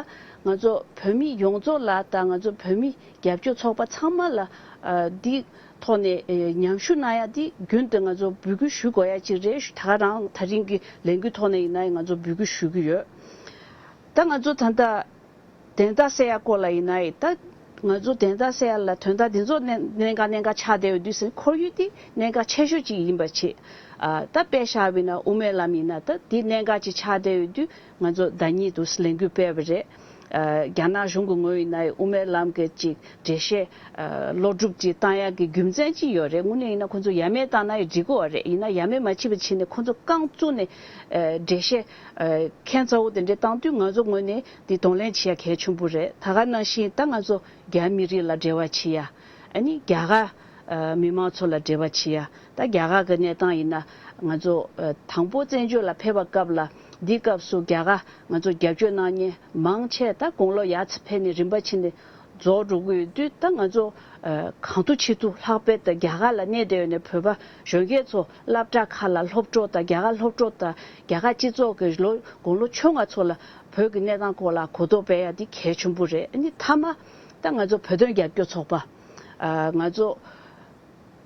ང་ཚོ་བོད་མི་ཡོངས་རྫོགས་ལ་དང་ང་ཚོ་བོད་མི་རྒྱབ་སྐྱོར་ཚོགས་པ་ཚང་མ་ལ་ཨ་འདི་ཐོག་ནས་ཨ་ཉམས་ཞིབ་གནང་ཡ་འདི་རྒྱུན་དུ་ང་ཚོ་འབོད་སྐུལ་ཞུ་དགོས་ཡ་ཅིག་རེད། ད་ག་རང་ད་རིང་གི་ལས་འགུལ་ཐོག་ནས་ཡིན་ན་ང་ཚོ་འབོད་སྐུལ་ཞུ་གི་ཡོད། ད་ང་ཚོ་ད་ལྟ་བདེན་མཐའ་གསལ་ཡ་སྐོར་ལ་ཡིན་ན་ཡིན་ད་ང་ཚོ་བདེན་མཐའ་གསལ་ཡ་ལ་དོན་དག་འདི་ཚོ་གནད་གནད་འགག་གནད་འགག་ཆགས་བསྡད་ཡོད་དུས་ཟེར་ཁོར་ཡུག་འདི་གནད་འགག་ཆེ་ཤོས་ཅིག་ཡིན་པ་བྱས། ཨ་ད་དཔེ་བཞག་པ་ཡིན་ན་དབུ་མའི་ལམ་ཡིན་ན་ད་འདི་གནད་འགག་ཅིག་ཆགས་བསྡད་ཡོད་དུས་ང་ཚོ་ཟླ་ཉིན་དུ་ལས་འགུལ་སྤེལ་བ་རེད། ཨ་རྒྱ་ནག་གཞུང་གི་ངོས་ཡིན་ན་ཡིན་དབུ་མའི་ལམ་གྱི་ཅིག་འགྲེལ་བཤད་ཨ་ཀློག་སྒྲུབ་ཅིག་བཏང་ཡག་གི་རྒྱུ་མཚན་ཅིག་ཡོད་རེད། དངོས་གནས་ཡིན་ན་ཁོང་ཚོ་ཡ་མེད་བཏང་ན་ཡང་འགྲིག་གི་ཡོད་རེད། ཡིན་ན་ཡ་མེད་མ་བྱེད་པ་བྱས་ནས་ཁོང་ཚོ་རྐང་བཙུགས་ནས་ཨ་འགྲེལ་བཤད་ཨ་ཁྱད་མཚར་པོ་དེ་འདྲ་བཏང་དུས་ང་ཚོ་ངོས་ནས་འདི་གདོང་ལེན་བྱེད་ཡ་གལ་ཆེན་པོ་རེད། ད་ག་ནང་བཞིན་ད་ང་ཚོ་རྒྱ་མི་རིགས་ལ་འབྲེལ་བ་བྱེད་ཡ་ཨ་ནི་རྒྱ་གར་ཨ་མི་མང་ཚོ་ལ་འབྲེལ་བ་བྱེད་ཡ། ད་རྒྱ་གར་གི་གནས་སྟངས་ཡིན་ན་ང་ཚོ་ཨ་དང་པོ་བཙན་བྱོལ་ལ་ཕེབས་པ་སྐབས་ལ་འདི་སྐབས་སུ་རྒྱ་གར་ང་ཚོ་རྒྱབ་སྐྱོར་གནང་མཁན་མང་ཆེ་ད་དགུང་ལོ་ཡར་ཚེ་ཕེབས་ནས་རིམ་པ་ཕྱིན་ནས་རྫོགས་འགྲོ་གི་ཡོད་དུས་ད་ང་ཚོ་ཨ་གང་ཐུབ་ཅི་ཐུབ་ལྷག་པར་དུ་རྒྱ་གར་ལ་གནས་བསྡད་ཡོད་ནས་བོད་པ་གཞོན་སྐྱེས་ཚོ་སློབ་གྲྭ་ཁག་ལ་སློབ་གྲོགས་དང་རྒྱ་གར་སློབ་གྲོགས་དང་རྒྱ་གར་སྤྱི་ཚོགས་ཀྱི་ལོ་དགུང་ལོ་ཆུང་བ་ཚོ་ལ་བོད་ཀྱི་གནས་སྟངས་སྐོར་ལ་གོ་རྟོགས་སྤེལ་ཡ་འདི་གལ་ཆེན་པོ་རེད། ཨ་ནི་མཐའ་མ་ད་ང་ཚོ་བོད་དོན་རྒྱབ་སྐྱོར་ཚོགས་པ་ཨ་ང་ཚོ་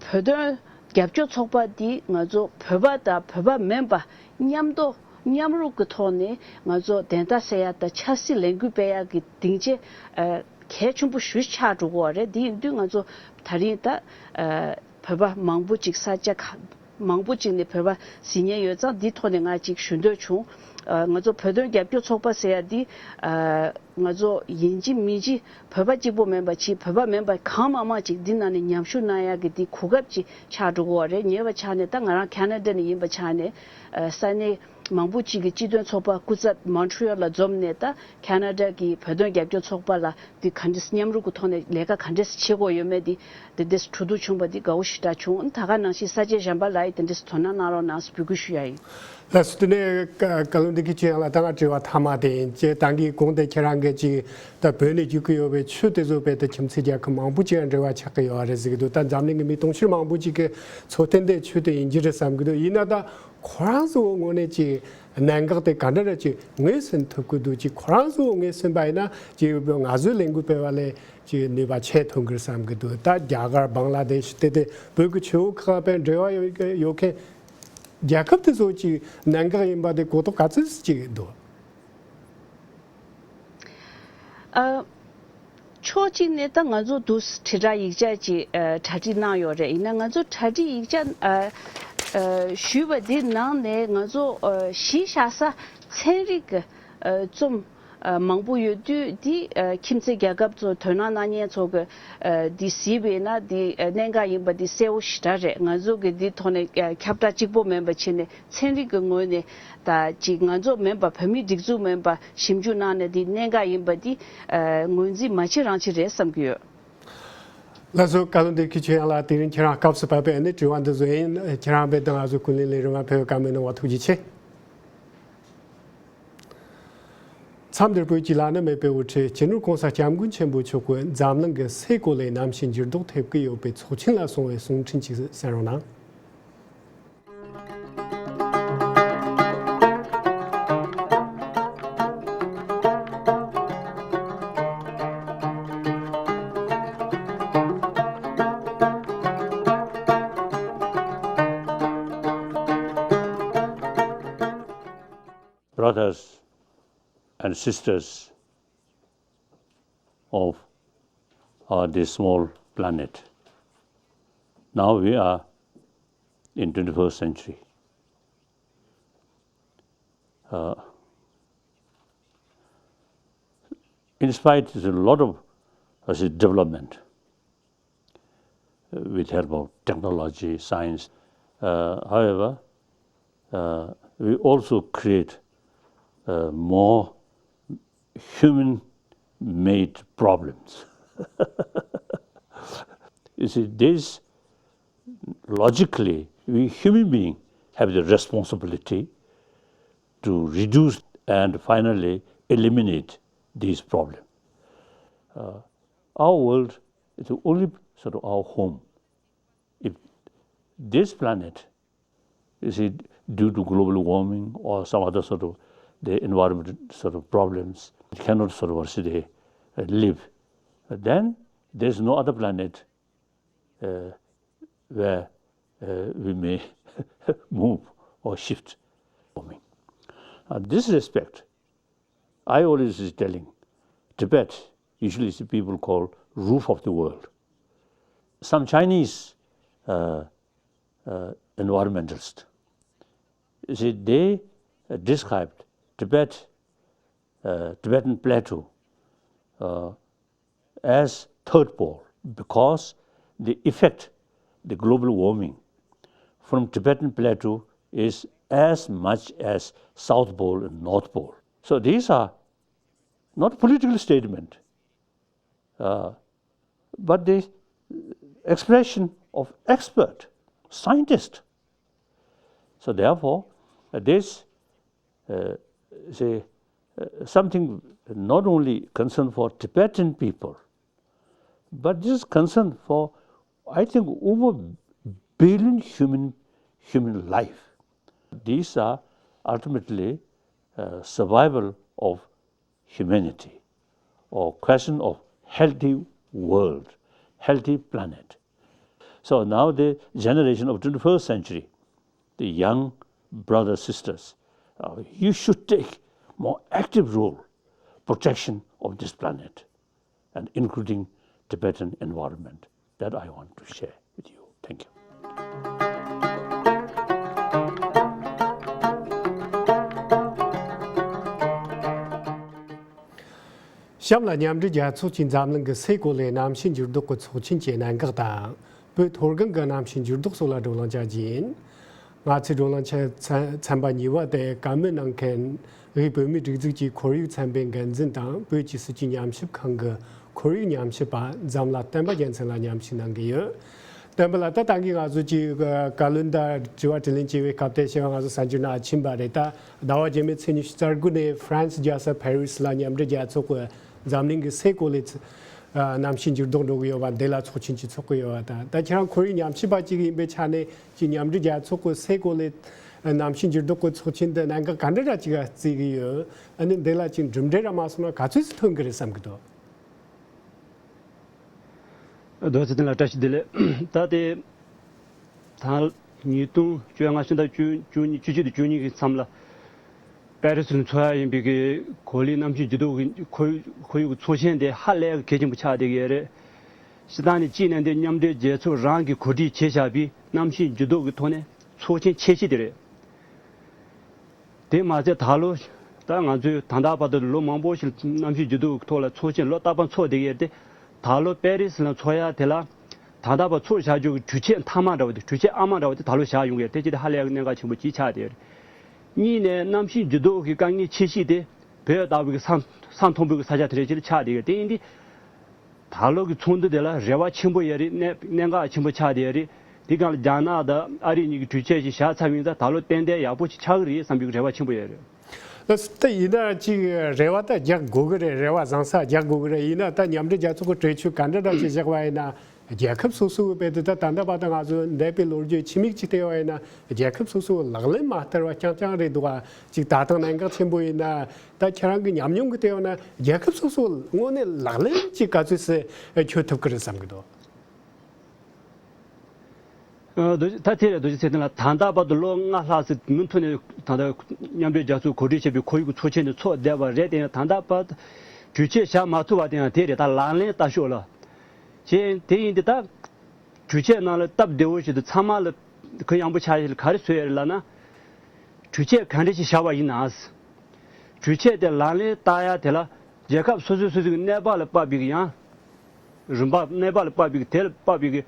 བོད་དོན་རྒྱབ་སྐྱོར་ཚོགས་པ་འདི་ང་ཚོ་བོད་པ་དང་བོད་པ་མིན་པ་མཉམ་དུ་མཉམ་རུབ་ཀྱི་ཐོག་ནས་ང་ཚོ་བདེན་མཐའ་གསལ་ཡ་དང་ཆབ་སྲིད་ལས་འགུལ་སྤེལ་ཡ་གི་སྡིངས་ཆ་ཨ་གལ་ཆེན་པོ་ཞིག་ཆགས་འགྲོ་གི་ཡོད་རེད། འདི་ཡིན་དུས་ང་ཚོ་ད་རིང་ད་ཨ་ བོད་པ་མང་པོ་ཅིག་ས་ཆ་ཁ་མང་པོ་ཅིག་ནས་བོད་པ་གཟིགས་མཁན་ཡོད་ཙང་འདི་ཐོག་ནས་ང་ཅིག་ཞུ་འདོད་བྱུང་། ཨ་ང་ཚོ་བོད་དོན་རྒྱབ་སྐྱོར་ཚོགས་པ་ཟེར་ཡ་འདི་ཨ་ང་ཚོ་ཡིན་གཅིག་མིན་གཅིག་བོད་པ་གཅིག་པོ་མིན་པ་ཅིག་བོད་པ་མིན་པ་གང་མང་མང་ཅིག་འདི་ནང་ནས་མཉམ་ཞུགས་གནང་ཡ་གི་འདི་གོ་སྐབས་ཅིག་ཆགས་འགྲོ་གི་ཡོད་རེད། ཉེ་བའི་ཆ་ནས་ད་ང་རང་ཁེ་ན་ཌ་ནས་ཡིན་པའི་ཆ་ནས་ཨ་ས་གནས་མང་པོ་ཅིག་གི་སྤྱི་མཐུན་ཚོགས་པ་སྐུ་ཚབ་མོན་ཊི་རི་ཡལ་ལ་འཛོམས་ནས་ད་ཁེ་ན་ཌ་གི་བོད་དོན་རྒྱབ་སྐྱོར་ཚོགས་པ་ལ་འདི་ག་འདྲས་མཉམ་རུབ་ཀྱི་ཐོག་ནས་ལས་ཀ་ག་འདྲས་བྱེད་དགོས་ཡོད་མེད་འདི་འདི་འདྲས་གྲོས་བསྡུར་བྱུང་བ་འདི་དགའ་བོ་ཞེ་དྲག་བྱུང་། ད་ག་ནང་བཞིན་ས་སྐྱ་གཞན་པ་ལ་ཡི་དེ་འདྲས་དོ་སྣང་གནང་རོགས་གནང་ཟེར་འབོད་སྐུལ་ཞུ་ཡ་ཡིན། ལགས་སོ། དེ་ནས་བཀའ་བློན་བདེ་སྐྱིད་ཆོས་དབྱངས་ལགས། ད་ང་དྲི་བ་མཐའ་མ་དེ་ཡིན། ཅེས་ད་གིན་གོང་དེ་ཁྱེད་རང་གིས་ཅིག་ད་བོད་ནས་བརྒྱུད་ཀྱི་ཡོད་པའི་ཆོས་དེ་ཚོ་བོད་དུ་ཁྱིམ་མཚེས་རྒྱལ་ཁབ་མང་པོ་ཅིག་ཡང་འབྲེལ་བ་ཆགས་ཀྱི་ཡོད་རེད་ཟེར་གྱི་འདུག་ད་འཛམ་གླིང་གི་མི་དུང་ཕྱུར་མང་པོ་ཅིག་གི་འཚོ་རྟེན་དེ་ཆོས་དེ་ཡིན་གྱི་རེད་བསམ་གྱི་འདུག་ཡིན་ན་ད་ཁོ་རང་ཚོའི་ངོས་ནས་ཅིག་གནད་འགག་དེ་ག་འདྲ་རེ་ཅིག་ངོས་ཟིན་ཐུབ་ཀྱི་འདུག་ཅིག་ཁོ་རང་ཚོའི་ངོས་ཟིན་པ་ཡིན་ན་ཅིག་ང་ཚོའི་ལས་འགུལ་སྤེལ་བ་ལས་ཅིག་ནུས་པ་ཆེ་ཐོན་གྱི་རེད་བསམ་གྱི་འདུག་ད་རྒྱ་གར་བང་ལ་དེ་ཤི་དེ་དེ་བོད་ཀྱི་ཆོས་ཁག་དཔེ་འབྲེལ་བ་ཡོད་ཡོད་མཁན་རྒྱལ་ཁབ་དེ་ཚོ་ཅིག་གནད་འགག་ཡིན་པ་དེ་གོ་རྟོགས་ག་ཚོད་ཅིག་འདུག་ཨ། ཕྱོགས་གཅིག་ནས་ད་ང་ཚོ་འདུག་དྲིལ་བསྒྲགས་ཡིག་ཆ་ཅིག་ཨ་གྲ་སྒྲིག་གནང་ཡོད་རེད། ཡིན་ན་ང་ཚོ་གྲ་སྒྲིག་ཡིག་ཆ་ཨ་ཨ་ཞུས་པ་འདི་ནང་ནས་ང་ཚོ་ཨ་གཞི་བཞག་ས་ཚན་རིག་གི་ཨ་རྩོམ་ཨ་མང་པོ་ཡོད་དུས་འདི་ཨ་ཁྱིམ་མཚེས་རྒྱལ་ཁབ་ཚོ་དོ་སྣང་གནང་མཁན་ཚོ་གི་ཨ་འདི་གཟིགས་པ་ཡིན་ན་འདི་ཨ་གནད་འགག་ཡིན་པ་འདི་གསལ་བོ་ཞེ་དྲག་རེད། ང་ཚོ་གི་འདི་ཐོག་ནས་ཨ་ཁྱབ་བསྒྲགས་གཅིག་པོ་མིན་པ་བྱས་ནས་ཚན་རིག་གི་ངོས་ནས་ད་ཅིག་ང་ཚོ་མིན་པ་བོད་མིའི་སྒྲིག་འཛུགས་མིན་པ་ཞིབ་འཇུག་གནང་ནས་འདི་གནད་འགག་ཡིན་པ་འདི་ཨ་ངོས་འཛིན་མ་བྱེད་རང་བྱེད་རེད་བསམ་གྱི་ཡོད། ལགས་སོ། བཀའ་བློན་བདེ་སྐྱིད་ཆོས་དབྱངས་ལགས། དེ་རིང་ཁྱེད་རང་སྐབས་སུ་བབས་པའི་ཨ་ནི་དྲི་བ་འདི་ཚོ་ཡིན། ཁྱེད་རང་དཔེ་དང་ང་ཚོ་ཀུན་གླེང་ལས་རིམ་ལ་ཕེབས་པའི་བཀའ་མོལ་གནང་བར་ཐུགས་རྗེ་ཆེ། མཚམས་འདིར་བོད་ཀྱི་བླ་ན་མེད་པའི་དབུ་ཁྲིད་སྤྱི་ནོར་༸གོང་ས་༸སྐྱབས་མགོན་ཆེན་པོ་མཆོག་གིས་འཛམ་གླིང་གི་སའི་གོ་ལའི་གནམ་གཤིས་འགྱུར་ལྡོག་ཐེབས་ཀྱི་ཡོད་པའི་ཚོགས་ཆེན་ལ་སོང་བའི་གསུང་འཕྲིན་ཅིག་གསན་རོགས་གནང་། Brothers and sisters of uh, this small planet. Now we are in twenty-first century. Uh, in spite of a lot of uh, development, with help of technology, science. Uh, however, uh, we also create uh, more human-made problems. You see, this logically, we human beings have the responsibility to reduce and finally eliminate these problems. Uh, our world is only sort of our home. If this planet, you see, due to global warming or some other sort of the environment sort of problems, it cannot sort of, what should I say, uh, live, then there's no other planet uh, where uh, we may move or shift. Warming. Uh, this respect, I always is telling Tibet, usually it's people call roof of the world. Some Chinese uh, uh, environmentalists, you see, they uh, described Tibet, uh, Tibetan plateau, uh, as third pole because the effect, the global warming from Tibetan plateau is as much as South Pole and North Pole. So these are not political statement, uh, but the expression of expert, scientist. So therefore, uh, this uh, say, uh, something not only concern for Tibetan people, but this is concern for, I think, over billion human human life. These are ultimately uh, survival of humanity, or question of healthy world, healthy planet. So now the generation of twenty-first century, the young brothers, sisters, uh, you should take more active role protection of this planet and including Tibetan environment. That I want to share with you. Thank you. གཤམ་ལ་མཉམ་འབྲེལ་རྒྱལ་ཚོགས་ཀྱིས་འཛམ་གླིང་གི་སའི་གོ་ལའི་གནམ་གཤིས་འགྱུར་ལྡོག་གི་ཚོགས་ཆེན་གྱི་གནད་འགག་དང་། བོད་མཐོ་སྒང་གི་གནམ་གཤིས་འགྱུར་ལྡོག་སོགས་ལ་བགྲོ་གླེང་བྱ་རྒྱུ་ཡིན། ང་ཚོའི་བགྲོ་གླེང་ཆ་ཚན་ཚན་པ་གཉིས་པ་དེ་བཀའ་མོལ་གནང་མཁན་དབུས་བོད་མིའི་སྒྲིག་འཛུགས་ཀྱི་ཁོར་ཡུག་ཚན་པའི་འགན་འཛིན་དང་བོད་ཀྱི་སྲིད་བྱུས་ཉམས་ཞིབ་ཁང་གི་ཁོར་ཡུག་ཉམས་ཞིབ་པ་འཛམ་ལྷ་བསྟན་པ་རྒྱལ་མཚན་ལ་མཉམ་ཞུགས་གནང་གི་ཡོད། བསྟན་པ་ལགས། ད་ད་གིན་ང་ཚོ་ཅིག་བཀའ་བློན་དང་དྲི་བ་དྲིས་ལན་བྱེད་པའི་སྐབས་དེ་བྱས་པ་ང་ཚོ་གསར་འགྱུར་ནང་ཕྱིན་པ་རེད། ད་ཟླ་བ་རྗེས་མའི་ཚེས་ཉི་ཤུ་རྩ་དགུ་ནས་ཧྥ་རན་སི་རྒྱལ་ས་ཕ་རི་སི་ལ་མཉམ་འབྲེལ་རྒྱལ་ཚོགས་ཀྱི་འཛམ་གླིང་གི་སའི་གོ་ལའི་ཚ- ཨ། གནམ་གཤིས་འགྱུར་ལྡོག་འགྲོ་གི་ཡོད་པ་འདི་ལ་ཚོགས་ཆེན་ཅིག་ཚོགས་ཀྱི་ཡོད་པ་དང་། ད་ཁྱེད་རང་ཁོར་ཡུག་ཉམས་ཞིབ་པ་ཅིག་ཡིན་པའི་ཆ་ནས་ཅིག་མཉམ་འབྲེལ་རྒྱལ་ཚོགས་ཀྱི་སའི་གོ་ལའི་གནམ་གཤིས་འགྱུར་ལྡོག་གི་ཚོགས་ཆེན་འདི་གནད་འགག་ག་འདྲ་འདྲ་ཅིག་བརྩི་གི་ཡོད། ཨ་ནི་འདི་ལ་ཅིག་གྲུབ་འབྲས་ར་མ་སོང་ན་ག་ཚོད་ཅིག་ཐོན་གི་རེད་བསམ་གི་འདུག་རྡོ་རྗེ་ཚེ་བརྟན་ལགས་བཀྲ་ཤིས་བདེ་ལེགས། ད་ལྟའི་ད་ཉིས་སྟོང་བཅོ་ལྔ་ཕྱི་ཟླ་བཅུ་བཅུ་གཉིས་བཅུ་གཅིག་དང་བཅུ་གཉིས་ཀྱི་མཚམས་ལ་པེ་རི་སི་ལ་འཚོགས་ཡ་ཡིན་པའི་གི་གོ་ལའི་གནམ་གཤིས་འགྱུར་ལྡོག་གི་ཁོར་ཁོར་ཡུག་གི་ཚོགས་ཆེན་དེ་ཧ་ལས་གལ་ཆེན་པོ་ཆགས་བསྡད་ཀྱི་ཡོད་རེད། སྤྱིར་བཏང་ནས་གཅིག་ནས་འདི་མཉམ་འབྲེལ་རྒྱལ་ཚོགས་རང་གིས་གོ་སྒྲིག་བྱས་བཞག་པའི་གནམ་གཤིས་འགྱུར་ལྡོག་གི་ཐོག་ནས་ཚོགས་ཆེན་ཆེ་ཤོས་དེ་རེད། དེ་མ་ཚད་ད་ལོ་ད་ང་ཚོས་ད་ལྟ་བར་དུ་ལོ་མང་པོ་ཞིག་གནམ་གཤིས་འགྱུར་ལྡོག་གི་ཐོག་ལ་ཚོགས་ཆེན་ལོ་རྟག་པར་འཚོགས་བསྡད་ཀྱི་ཡོད་དེ། ད་ལོ་པེ་རི་སི་ལ་འཚོགས་ཡ་དེ་ལ་ད་ལྟ་བར་འཚོགས་བཞག་རྒྱུ་གི་གྲོས་ཆོད་མཐའ་མ་འདྲ་བ་དེ་གྲོས་ཆོད་ཨ་མ་འདྲ་བ་དེ་ད་ལོ་བཞག་ཡོང་གི་ཡོད་རེད། དེ་ཅི་སྟེ་ཧ་ལས་ཡག་གནད་འགག་ཆེན་པོ་ཅིག་ཆགས་བསྡད་ཡོད་རེད། གཉིས་ནས་གནམ་གཤིས་འགྱུར་ལྡོག་གི་དཀའ་ངལ་ཆེ་ཤོས་དེ་བོད་ལྟ་བུ་གི་ས་ས་མཐོན་པོ་གི་ས་ཆ་དེ་རེད། ཅི་ལ་ཆགས་བསྡད་ཡོད་རེད། དེ་ཡིན་དུས། ད་ལོ་གི་ཚོགས་འདུ་དེ་ལ་རེ་བ་ཆེན་པོ་ཡོད་རེད། གནད་གནད་འགག་ཆེན་པོ་ཆགས་བསྡད་ཡོད་རེད། དེ་སྒང་ལ་རྒྱ་ནག་དང་ཨ་རི་གཉིས་ཀྱི་གྲོས་ཆོད་ཞིག་བཞག་ཚར་བ་ཡིན་ཙང་ད་ལོ་ཏན་ཏན་ཡག་པོ་ཞིག་ཆགས་ཀྱི་རེད་བསམ་པའི་རེ་བ་ཆེན་པོ་ཡོད་རེད། ལགས་སོ། ད་ཡིན་ན་ཅིག་རེ་བ་ད་རྒྱག་དགོས་ཀྱི་རེད། རེ་བ་བཟང་ས་རྒྱག་དགོས་ཀྱི་རེད། ཡིན་ན་ད་མཉམ་འབྲེལ་རྒྱལ་ཚོགས་ཀྱི་གྲོས་ཆོད་ག་འདྲ་འདྲ་ཞིག་བཞག་པ་ཡིན་ན་རྒྱལ་ཁབ་སོ་སོའི་དཔེ་དེ་ད་ད་ལྟ་བར་དུ་ང་ཚོ་འདས་པའི་ལོ་རྒྱུས་ཕྱི་མིག་ཅིག་བལྟས་པ་ཡིན་ན་རྒྱལ་ཁབ་སོ་སོའི་ལག་ལེན་མ་བསྟར་བ་རྐྱང་རྐྱང་རེད་འདུག་ག་ཅིག་ད་ཐེངས་གནད་འགག་ཆེན་པོ་ཡིན་ན། ད་ཁྱེད་རང་གི་ཉམས་མྱོང་གི་སྟེང་ནས་རྒྱལ་ཁབ་སོ་སོ་དངོས་གནས་ལག་ལེན་གྱིས་ག་ཚོད་ཙམ་འཁྱོལ་ཐུབ་ཀྱི་རེད་བསམ་གྱི་འདུག་ཨ། རྡོ་རྗེ། ད་དེ་རེད། རྡོ་རྗེ་ཚེ་བརྟན་ལགས། ད་ལྟ་བར་དུ་ལོ་ལྔ་ལྷག་ཙམ་མུ་མཐུད་ནས་ད་ལྟ་མཉམ་འབྲེལ་རྒྱལ་ཚོགས་གོ་སྒྲིག་བྱས་པའི་ཁོར་ཡུག་གི་ཚོགས་ཆེན་དེ་ཚོགས་བསྡད་པ་རེད། དེ་ཡང་ད་ལྟ་བར་དུ་གྲོས་ཆོད་བཞག་མ་ཐུབ་པ་དེ་ཡང་དེ་རེད། ད་ལག་ལེན་བསྟར་ཕྱོགས་ལ་བྱས། དེ་ཡིན་དུས་ད་གྲོས་ཆོད་ནང་ལ་སྟབས་བདེ་བོ་ཞིག་ཏུ་ཚང་མ་ལ་གུ་ཡངས་པོ་ཆགས་ཡ་ལ་ག་རེ་བཟོས་ཡོད་རེད་ལབ་ན། གྲོས་ཆོད་ག་འདྲ་ཞིག་བཞག་པ་ཡིན་ན། གྲོས་ཆོད་དེ་ལག་ལེན་བསྟར་ཡ་དེ་ལ་རྒྱལ་ཁབ་སོ་སོས་སོ་སོའི་གནས་བབ་ལ་དཔག་པའི་ཡང་རིམ་པ། གནས་བབ་ལ་དཔག་པའི་དེ་ལ་དཔག་པའི་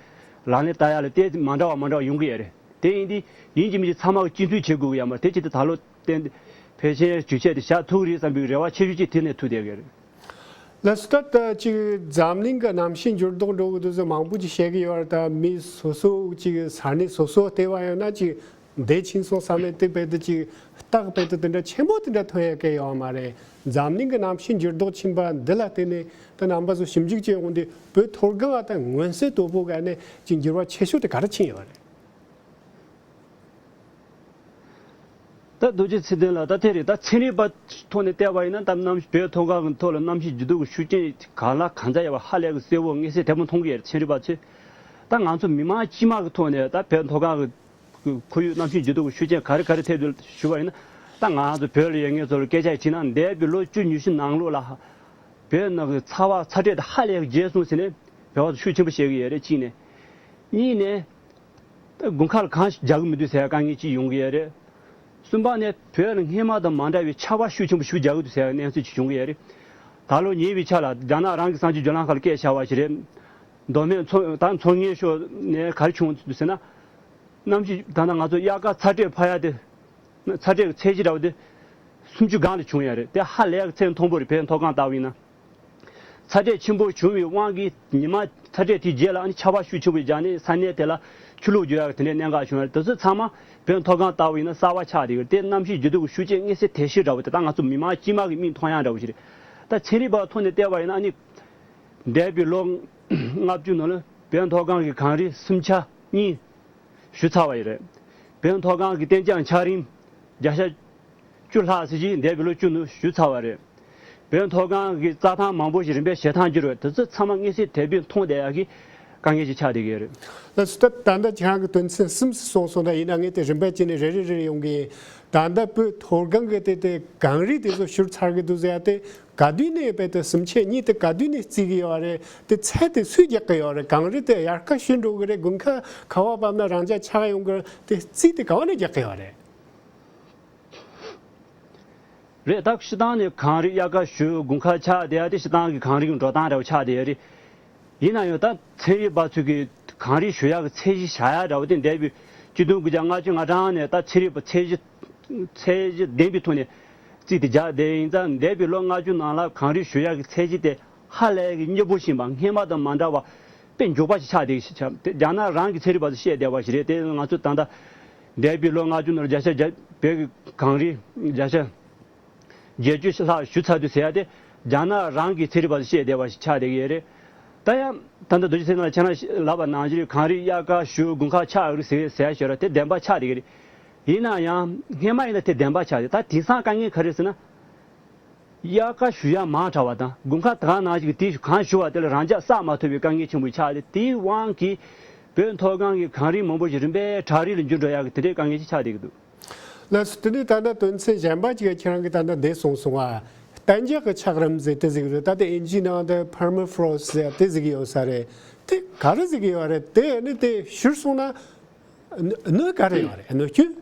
ལག་ལེན་བསྟར་ཡ་ལ་དེ་མ་འདྲ་བ་མ་འདྲ་བ་ཡོང་གི་ཡོད་རེད། དེ་ཡིན་དུས་ཡིན་གཅིག་མིན་གཅིག་ཚང་མ་གིས་གཅིག་མཐུན་བྱེད་དགོས་ཀྱི་ཡོད་མ་རེད། དེ་ཅི་སྟེ་ད་ལོ་ཏན་ཏན་ཕལ་ཆེར་གྲོས་ཆོད་དེ་བཞག་ཐུབ་ཀྱི་རེད་བསམ་པའི་རེ་བ་ཆེ་ཤོས་ཅིག་དེ་ནས་ཐུག་བསྡད་ཀྱི་རེད། ལགས་སོ། ད་ལྟ་ཅིག་འཛམ་གླིང་གི་གནམ་གཤིས་འགྱུར་ལྡོག་འགྲོ་གི་འདུག་ཟེར་མང་པོ་ཅིག་བཤད་ཀྱི་ཡོད་རེད། ད་མི་སོ་སོ་ཅིག་ས་གནས་སོ་སོ་བལྟས་པ་ཡིན་ན་ཅིག་འདས་ཕྱིན་སོང་བསམ་ནས་དེ་དཔེ་དེ་ཅིག་རྟགས་དཔེ་དེ་དེ་འདྲ་ཆེན་པོ་དེ་འདྲ་ཐོན་ཡ་གི་ཡོད་མ་རེད། འཛམ་གླིང་གི་གནམ་གཤིས་འགྱུར་ལྡོག་ཕྱིན་པ་འདི་ལ་བརྟེན་ནས་ད་རྣམ་པ་ཚོ་ཞིབ་འཇུག་བྱས་ཡོང་དུས་བོད་མཐོ་སྒང་ལ་ད་མངོན་གསལ་དོད་པོ་ག་ནས་ཅིག་འགྱུར་བ་ཆེ་ཤོས་དེ་ག་རེ་ཕྱིན་ཡོད་རེད། ད་རྡོ་རྗེ་ཚེ་བརྟན་ལགས། ད་དེ་རེད། ད་ཚན་རིག་པ་ཐོག་ནས་བལྟས་པ་ཡིན་ན་ད་གནམ་བོད་མཐོ་སྒང་གི་ཐོག་ལ་གནམ་གཤིས་འགྱུར་ལྡོག་གི་ཤུགས་རྐྱེན་གང་ལ་གང་འཚམ་ཡོད་པ་ཧ་ལས་ཀྱི་གསལ་པོ་མངོན་གསལ་དོད་པོ་མཐོང་གི་ཡོད་རེད། ཚན་རིག་པ་ཚོས། ད་ང་ཚོ་མི་མང་སྤྱི་དམངས་ཀྱི་ཐོག་ནས་ད་བོད་མཐོ་སྒང་གི་ཁོར་ཡུག་གནམ་གཤིས་འགྱུར་ལྡོག་གི་ཤུགས་རྐྱེན་ག་རེ་ག་རེ་ཐེབས་འདུག་ཞུ་བ་ཡིན་ན། ད་ང་ཚོ་བོད་ལ་ཡོད་མཁན་ཚོ་ལ་སྐད་ཆ་ཞིག་དྲིས་ན་འདས་པའི་ལོ་བཅུ་ཉི་ཤུ་ནང་ལོགས་ལ་བོད་ནང་གི་ཚ་བ་ཚ་དྲོད་དེ་ཧ་ལས་ཀྱི་རྒྱས་སོང་ཟེར་ནས་བོད་པ་ཚོ་ཤུགས་ཆེན་པོ་བཤད་ཀྱི་ཡོད་རེད། གཅིག་ནས། གཉིས་ནས། དགུན་ཁ་ལ་གངས་རྒྱག་གི་མི་འདུག་ཟེར་དཀའ་ངལ་ཅིག་ཡོང་གི་ཡོད་རེད། གསུམ་པ་ནས་བོད་ལ་སྔོན་མ་དང་མ་འདྲ་བའི་ཆར་པ་ཤུགས་ཆེན་པོ་ཞིག་རྒྱག་གི་འདུག་ཟེར་གནས་ཚུལ་ཅིག་བྱུང་གི་ཡོད་རེད། ད་ལོ་ཉེ་བའི་ཆར་ལ་རྒྱ་ནག་རང་གི་གསར་འགྱུར་བརྒྱུད་ལམ་ཁག་ལ་སྐད་ཆ་བཤད་པ་ཞིག་རེད། མདོ་སྨད་མཚོ་ད་མཚོ་སྔོན་ཕྱོགས་ནས་ག་རེ་བྱུང་འདུག་ཟེར་ན། གནམ་གཤིས་ད་ལྟ་ང་ཚོ་དབྱར་ཁ་ཚ་དྲོད་འཕར་ཡ་དེ། ཚ་དྲོད་ཀྱི་ཚད་གཞི་འདྲ་བོ་དེ་སུམ་ཅུ་སྒང་ལ་བྱུང་ཡོད་རེད། དེ་ཧ་ལས་ཀྱི་ཚད་མཐོན་པོ་རེད། བོད་མཐོ་སྒང་ལྟ་བུ་ཡིན་ན། ཚ་དྲོད་ཆེན་པོ་བྱུང་བའི་དབང་གིས་ཉི་མ་ཚ་དྲོད་དེའི་རྗེས་ལ་ཨ་ནི་ཆར་པ་ཤུགས་ཆེན་པོ་རྒྱག་ནས་ས་གནས་དེ་ལ་ཆུ་ལོག་རྒྱུག་ཡག་གི་དེ་འདྲའི་གནད་འགག་བྱུང་ཡོད་རེད། དེ་ཚོ་ཚང་མ་བོད་མཐོ་སྒང་ལྟ་བུ་ཡིན་ན་གསར་པ་ཆགས་བསྡད་ཡོད་རེད། དེ་གནམ་གཤིས་འགྱུར་ལྡོག་གི་ཤུགས་རྐྱེན་མངོན་གསལ་དོད་ཤོས་འདྲ་བོ་དེ་ད་ང་ཚོ་མི་མང་སྤྱི་དམངས་ཀྱི་མིག་མཐོང་ཡག་འདྲ་བོ་ཞིག་རེད། ད་ཚན་རིག་པ་ཐོག་ནས་བལྟས་པ་ཡིན་ན་ཨ་ནི་འདས་པའི་ལོ་ལྔ་བཅུ་ནང་ལ་བོད་མཐོ་སྒང་གི་གངས་རི་སུམ་ཆ་གཉིས་ཞུ་ཚར་བ་ཡིན་རེད། བོད་མཐོ་སྒང་གི་གཏན་འཇགས་འཁྱགས་རོམ་བརྒྱ་ཆ་བཅུ་ལྷག་ཙམ་ཞིག་འདས་པའི་ལོ་བཅུ་ནང་ཞུ་ཚར་བ་རེད། བོད་མཐོ་སྒང་གི་རྩྭ་ཐང་མང་པོ་ཞིག་རིམ་པས་ཞེ་ཐང་འགྱུར་བ་དེ་ཚོ་ཚང་མ་མངོན་གསལ་དོད་པོས་མཐོང་བསྡད་ཡག་གི་དཀའ་ངལ་ཞིག་ཆགས་བསྡད་ཀྱི་ཡོད་རེད། ལགས་སོ། ད་ད་ལྟ་ཁྱེད་རང་གི་དོན་ཚན་གསུམ་ཞིག་གསུངས་སོང་། ད་ཡིན་ན་ངས་དེ་རིམ་པ་བྱས་ནས་རེ་རེ་རེ་རེ་ཡོང་གི་ཡིན། ད་ལྟ་བོད་མཐོ་སྒང་གི་དེ་དེ་གངས་རི་དེ་ཚོ་བཞུར་ཚར་གི་འདུག་ཟེར་ཡ་དེ་ག་དུས་ནས་དཔེ་དེ་སུམ་ཆ་གཉིས་དེ་ག་དུས་ནས་བརྩི་གི་ཡོད་རེད། དེ་ཚད་དེ་སུས་རྒྱག་གི་ཡོད་རེད། གངས་རི་དེ་དབྱར་ཁ་ཤི་འགྲོ་གི་རེད། དགུན་ཁ་ཁ་བ་བབས་ན་རང་འཇགས་ཆགས་ཡོང་གི་རེད། དེ་རྩིས་དེ་ག་བ་ནས་རྒྱག་གི་ཡོད་རེད། རེད། ད་སྤྱིར་བཏང་ནས་གངས་རི་དབྱར་ཁ་བཞུགས་དགུན་ཁ་ཆགས་བསྡད་ཡ་དེ་སྤྱིར་བཏང་གི་གངས་རི་གི་འགྲོ་སྟངས་འདྲ་བོ་ཆགས་བསྡད་ཡ་རེད། ཡིན་ན་ཡང་ད་ཚན་རིག་པ་ཚོས་ཀྱི་གངས་རི་བཞུགས་ཡག་གི་ཚད་གཞི་བཞག་ཡག་འདྲ་བོ་དེ་འདས་པའི་ཆིག་སྟོང་དགུ་བརྒྱ་ལྔ་བཅུ་ང་གྲངས་ནས་ད་ཚན་རིག་པ་ཚད་གཞི་ཚད་གཞི་ལྡན་པའི་ཐོག་ནས་རྩིས་དེ་རྒྱག་བསྡད་ཡིན་ཙང་འདས་པའི་ལོ་ལྔ་བཅུ་ནང་ལ་གངས་རི་བཞུགས་ཡག་གི་ཚད་གཞི་དེ་ཧ་ལས་ཀྱི་སྙོམས་པོ་ཞིག་ཡིན་པ་སྔོན་མ་དང་མ་འདྲ་བ་དཔེ་མགྱོགས་པ་ཞིག་ཆགས་བསྡད་ཀྱི་ཆགས་དེ་རྒྱ་ནག་རང་གི་ཚན་རིག་པ་ཚོས་བཤད་བསྡད་པ་ཞིག་རེད། དེ་ང་ཚོ་ད་ལྟ་འདས་པའི་ལོ་ལྔ་བཅུ་ནང་ལ་བརྒྱ་ཆ་བརྒྱ་བོད་ཀྱི་གངས་རི་བརྒྱ་ཆ་བརྒྱད་ཅུ་ལྷག་ཞུ་ཚར་དུས་ཟེར་ཡ་དེ་རྒྱ་ནག་རང་གི་ཚན་རིག་པ་ཚོས་བཤད་བསྡད་པ་ཞིག་ཆགས་བསྡད་ཀྱི་ཡོད་རེད། ད་ཡང་ད་ལྟ་རྡོ་རྗེ་སེང་གེ་ལགས་ཁྱེད་རང་ལབ་པ་ནང་བཞིན་གངས་རི་དབྱར་ཁ་བཞུགས་དགུན་ཁ་ཆགས་རེད་ཟེར་ཟེར་ཡ་ཞོར་དེ་བདེན་པ་ཆགས་བསྡད་ཀྱི་རེད། ཡིན་ན་ཡང་སྔོན་མ་ཡིན་ན་དེ་བདེན་པ་ཆགས་རེད། ད་དེང་སང་དཀའ་ངལ་ག་རེ་ཟེར་ན། དབྱར་ཁ་བཞུགས་ཡ་མང་དྲགས་པ་དང་དགུན་ཁ་ད་ག་ནང་བཞིན་གྱི་དེ་གང་བཞུགས་པ་དེ་ལ་རང་འཇགས་བསགས་མ་ཐུབ་པའི་དཀའ་ངལ་ཆེན་པོ་ཆགས་ཏེ་དེའི་དབང་གིས་བོད་མཐོ་སྒང་གི་གངས་རི་མང་པོ་ཞིག་རིམ་པས་བྲག་རི་ལ་འགྱུར་འགྲོ་ཡག་གི་དེ་འདྲའི་དཀའ་ངལ་ཞིག་ཆགས་བསྡད་ཀྱི་འདུག། ལགས་སོ། དེ་ནས་ད་ལྟ་དོན་ཚན་གཞན་པ་ཅིག་ཁྱེད་རང་གིས་ད་ལྟ་འདི་གསུངས་སོང་བ། གཏན་འཇགས་ཀྱི་ཆགས་རིམ་ཟེར་དེ་ཟིག་རེད། ད་ལྟ་དབྱིན་ཇིའི་ནང་དུ་permafrost་ཟེར་དེ་ཟིག་ཡོད་ས་རེད། དེ་ག་རེ་ཟིག་ཡོད་རེད། དེ་ནི་དེ་ཤུར་སོང་ན་གནོད་ག་རེ་ཡོད་རེད། གནོད་སྐྱོན།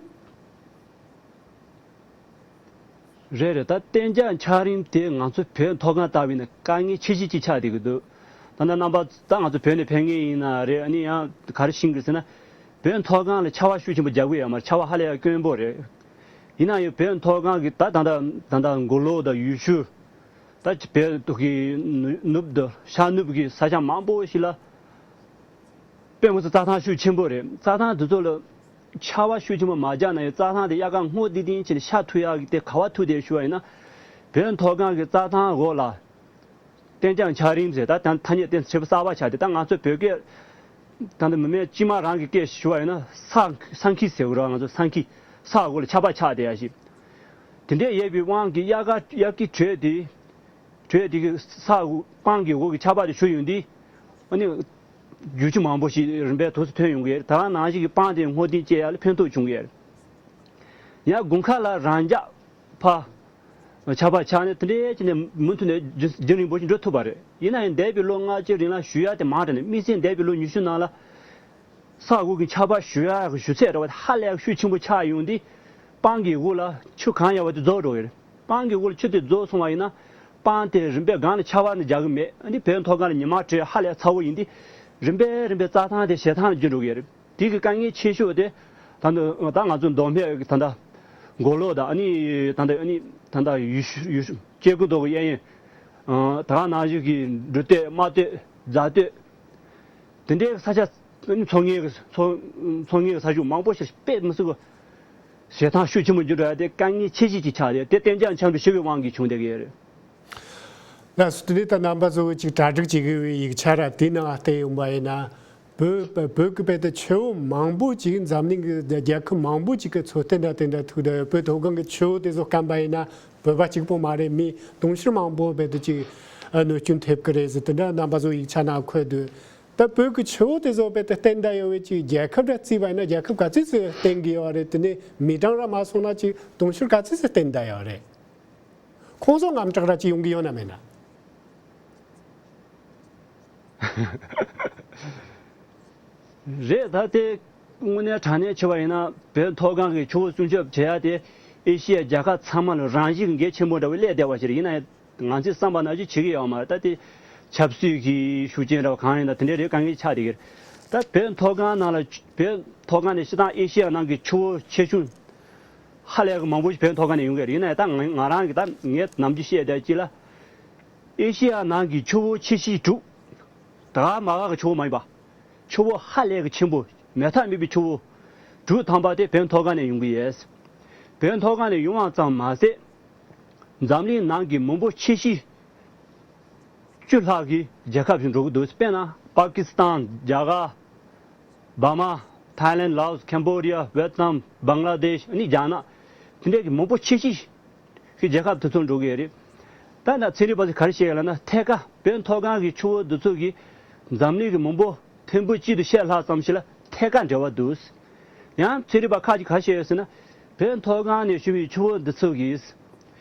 རེད་རེད། ད་གཏན་འཇགས་འཆར་རིམ་དེ་ང་ཚོ་བོད་མཐོ་སྒང་ལྟ་བུ་ཡིན་ན་དཀའ་ངལ་ཆེ་ཤོས་ཅིག་ཆགས་བསྡད་ཀྱི་འདུག། ད་ལྟ་རྣམ་པ་ད་ང་ཚོ་བོད་ནས་ཕེབས་མཁན་ཡིན་ན་རེད། ཨ་ནི་ཡང་ག་རེ་ཤེས་ཀྱི་ཟེར་ན། བོད་མཐོ་སྒང་ལ་ཆར་པ་ཤུགས་ཆེན་པོ་རྒྱག་གི་ཡོད་མ་རེད། ཆར་པ་ཧ་ལས་ཡ་དཀོན་པོ་རེད། ཡིན་ན་ཡང་བོད་མཐོ་སྒང་གི་ད་ད་ལྟ་ད་ལྟ་མགོ་ལོག་དང་ཡུལ་ཤུལ། ད་ཅི་བོད་ཀྱི་ནུབ་དང་ཤར་ནུབ་ཀྱི་ས་ཆ་མང་པོ་ཞིག་ལ། དཔེ་མི་སྲིད་རྩྭ་ཐང་ཤུགས་ཆེན་པོ་རེད། རྩྭ་ཐང་དེ་ཚོ་ལ་ཆར་པ་ཤུགས་ཆེན་པོ་མ་རྒྱག་ན་ཡང་རྩྭ་ཐང་དེ་དབྱར་ཁ་སྔོ་ཏིང་ཏིང་བྱས་ནས་ཤར་ཐུབ་ཡག་གི་དེ་ག་པར་ཐུག་བསྡད་ཞུ་བ་ཡིན་ན། བོད་མཐོ་སྒང་གི་རྩྭ་ཐང་འོག་ལ་གཏན་འཇགས་འཆར་རིམ་ཟེར་ད་ཐ་ཐ་སྙད་དེ་བྱས་པ་གསར་པ་ཆགས་ཏེ། ད་ང་ཚོ་བོད་སྐད་ད་ལྟ་མི་མེད་སྤྱི་དམངས་རང་གི་སྐད་ཞུ་བ་ཡིན་ན་ས་ས་འཁྱིལ་ཟེར་གི་རེད། ང་ཚོ་ས་འཁྱིལ། ས་འོག་ལ་ཆར་པ་ཆགས་བསྡད་ཡ་ཞིག། དེ་འདྲས་ཡོད་པའི་དབང་གིས་དབྱར་ཁ་དབྱར་ཁའི་དྲོད་དེ། དྲོད་དེ་གི་ས་འོག་སྤང་གི་འོག་གི་ཆར་པ་དེ་ཞུ་ཡོང་དུས། ཨ་ནི། རྒྱུག་ཆུ་མང་པོ་ཞིག་རིམ་པས་དུས་སུ་ཐོན་ཡོང་གི་རེད། ད་ག་ནང་བཞིན་གྱི་སྤང་དེ་སྔོ་ཏིང་སྐྱེ་ཡ་ལ་ཕན་ཐོགས་བྱུང་གི་རེད། ཡང་དགུན་ཁ་ལ་རང་འཇགས་ཕར་ཆར་པ་ཆགས་ནས་དེ་འདྲས་བྱས་ནས་མུ་མཐུད་ནས་རྒྱུན་རྒྱུན་རིང་པོ་ཞིག་འགྲོ་ཐུབ་པ་རེད། ཡིན་ན་ཡང་འདས་པའི་ལོ་ལྔ་བཅུ་རིང་ལ་ཞུ་ཡ་དེ་མང་དྲགས་ནས་དམིགས་བསལ་འདས་པའི་ལོ་ཉི་ཤུ་ནང་ལ། ས་འོག་གི་ཆར་པ་ཞུ་ཡག་གི་ཞུ་ཚད་འདྲ་བ་དེ་ཧ་ལས་ཤུགས་ཆེན་པོ་ཆགས་ཡོང་དུས། སྤང་གི་འོག་ལ་ཆུ་གང་ཡོད་པ་དེ་རྫོགས་འགྲོ་གི་རེད། སྤང་གི་འོག་ལ་ཆུ་དེ་རྫོགས་སོང་བ་ཡིན་ན། སྤང་དེ་རིམ་པས་སྒང་ལ་ཆར་པ་ནི་རྒྱག་གི་མེད། འདི་བོད་མཐོ་སྒང་ལ་ཉི་མ་དྲོད་ཧ་ལས་ཚ་བོ་ཡིན་དུས། རིམ་པས་རིམ་པས་རྩྭ་ཐང་དེ་བྱེ་ཐང་ལ་འགྱུར་འགྲོ་གི་རེད། དེ་གི་དཀའ་ངལ་ཆེ་ཤོས་དེ། ད་ད་ང་ཚོ་མདོ་སྨད་ཀྱི་ད་ལྟ་མགོ་ལོག་དང་ཨ་ནི་ད་ལྟ་ཨ་ནི་ད་ལྟ་ཡུལ་ཤུལ་ཡུལ་ཤུལ་སྐྱེ་རྒུ་མདོ་གི་གཡས་གཡོན། ད་ག་ནང་བཞིན་གྱི་འབྲི་སྟོད་རྨ་སྟོད་རྫ་སྟོད། དེ་འདྲའི་ས་ཆ་མཚོ་ངན་གྱི་མཚོ་མཚོ་ངན་གྱི་ས་ཆུ་མང་པོ་ཞིག་དཔེ་མི་སྲིད་པ་བྱེ་ཐང་ཤུགས་ཆེན་པོ་འགྱུར་འགྲོ་ཡ་དེ་དཀའ་ངལ་ཆེ་ཤོས་ཅིག་ཆགས་ཏེ་དེ་གཏན་འཇགས་འཆར་འདུ་ཞུ་བའི་དབང་གིས་བྱུང་བསྡད་ཀྱི་ཡོད་རེད། ལགས་སོ། དེ་ནས་ད་རྣམ་པ་ཚོ་ཅིག་གྲ་སྒྲིག་བྱེད་དགོས་པའི་ཡིག་ཆ་ར་དེའི་ནང་བལྟས་ཡོང་པ་ཡིན་ན། བོད་བོད་ཀྱི་བོད་དུ་ཆུ་བོ་མང་པོ་ཅིག་འཛམ་གླིང་གི་རྒྱལ་ཁབ་མང་པོ་ཅིག་གི་མཚོ་རྟེན་འདྲ་དེ་འདྲ་ཐུག་བསྡད་ཡོད། བོད་མཐོ་སྒང་གི་ཆུ་བོ་དེ་ཚོ་བསྐམས་པ་ཡིན་ན་བོད་པ་གཅིག་པོ་མ་རེད། མི་དུང་ཕྱུར་མང་པོ་བོད་དུ་ཅིག་གནོད་སྐྱོན་ཐེབས་ཀྱི་རེད་ཟེར་དེ་འདྲ་རྣམ་པ་ཚོ་ཡིག་ཆ་ནང་འཁོད་འདུག། ད་བོད་ཀྱི་ཆུ་བོ་དེ་ཚོ་བོད་དུ་བརྟེན་བསྡད་ཡོད་པའི་ཅིག་རྒྱལ་ཁབ་འདྲ་བརྩིས་པ་ཡིན་ན་རྒྱལ་ཁབ་ག་ཚོད་ཙམ་བརྟེན་གྱི་ཡོད་རེད། དེ་ནས་མི་གྲངས་ར་མ་སོང་ན་ཅིག་དུང་ཕྱུར་ག་ཚོད་ཙམ་བརྟེན་བསྡད་ཡོད་རེད། ཁོང་ཚོ་དངངས་སྐྲག་ར་ཅིག་ཡོང་གི་ཡོད་ན་མེད་ན། རེད། ད་དེ་དངོས་གནས་དྲང་གནས་བྱས་པ་ཡིན་ན་བོད་མཐོ་སྒང་གི་ཆུ་བོ་སྲུང་སྐྱོབ་བྱེད་ཡ་དེ་ཨེ་ཤི་ཡའི་རྒྱལ་ཁབ་ཚང་མ་ལ་རང་བཞིན་གྱི་འགན་ཆེན་པོ་འདྲ་བོ་སླེབས་བསྡད་པ་ཞིག་རེད། ཡིན་ན་ཡང་ང་ཚོས་བསམ་པ་ནང་བཞིན་བྱེད་ཀྱི་ཡོད་མ་རེད། ད་དེ་ཆབ་སྲིད་ཀྱི་ཤུགས་རྐྱེན་འདྲ་བོ་གང་ཡིན་ན་དེ་འདྲའི་རེད། དཀའ་ངལ་ཆགས་བསྡད་ཀྱི་རེད། ད་བོད་མཐོ་སྒང་ནང་ལ་བོད་མཐོ་སྒང་ནས་སྤྱིར་བཏང་ཨེ་ཤི་ཡ་ནང་གི་ཆུ་བོ་ཆེ་ཆུང་ཧ་ལས་ཀྱི་མང་པོ་ཞིག་བོད་མཐོ་སྒང་ནས་ཡོང་གི་རེད། ཡིན་ན་ཡང་ད་ང་ང་རང་གི་ད་ངས་ནམ་རྒྱུན་བཤད་བསྡད་ཅིག་ལ། ཨེ་ཤི་ཡ་ནང་གི་ཆུ་བོ་ཆེ་ཤོས་དྲུག། ད་མ་འགག་གི་ཆུ་བོ་མ་ཡིན་པ། ཆུ་བོ་ཧ་ལས་ཀྱི་ཆེན་པོ། མེད་ཐབས་མེད་པའི་ཆུ་བོ་དྲུག་ཐམ་པ་དེ་བོད་མཐོ་སྒང་ནས་ཡོང་གི་ཡོད། བོད་མཐོ་སྒང་ནས་ཡོང་བ་ཙམ་མ་ཟད། འཛམ་གླིང་ནང་གི་མང་པོ་ཆེ་ཤོས་བཅུ་ལྷག་གི་རྒྱལ་ཁབ་ཅིག་འགྲོ་གི་འདུག། དཔེར་ན་པ་ཀི་སི་ཐན། རྒྱ་གར། འབར་མ། ཐའི་ལེན། ལའོ་སི། ཁེམ་བོ་ཌི་ཡ། ཝེ་ཏི་ནམ། བང་ལ་དེཤ། ཨ་ནི་རྒྱ་ནག། དེ་འདྲའི་གི་མང་པོ་ཆེ་ཤོས་ཀྱི་རྒྱལ་ཁབ་དེ་ཚོར་འགྲོ་གི་ཡོད་རེད། ད་ལྟ་ཚན་རིག་པ་ཚོས་ག་རེ་བཤད་ཡོད་ལབ་ན་ཐད་ཀ་བོད་མཐོ་སྒང་གི་ཆུ་བོ་འདི་ཚོ་གིས་འཛམ་གླིང་གི་མི་འབོར་ཐེར་འབུམ་གཅིག་དང་ཕྱེད་ལྷག་ཙམ་ཞིག་ལ་ཐད་ཀ་འབྲེལ་བ་འདུག། ཡང་ཚན་རིག་པ་ཁག་ཅིག་ག་རེ་བཤད་ཡོད་ཟེར་ན། བོད་མཐོ་སྒང་ནས་བྱུང་བའི་ཆུ་བོ་འདི་ཚོ་གིས་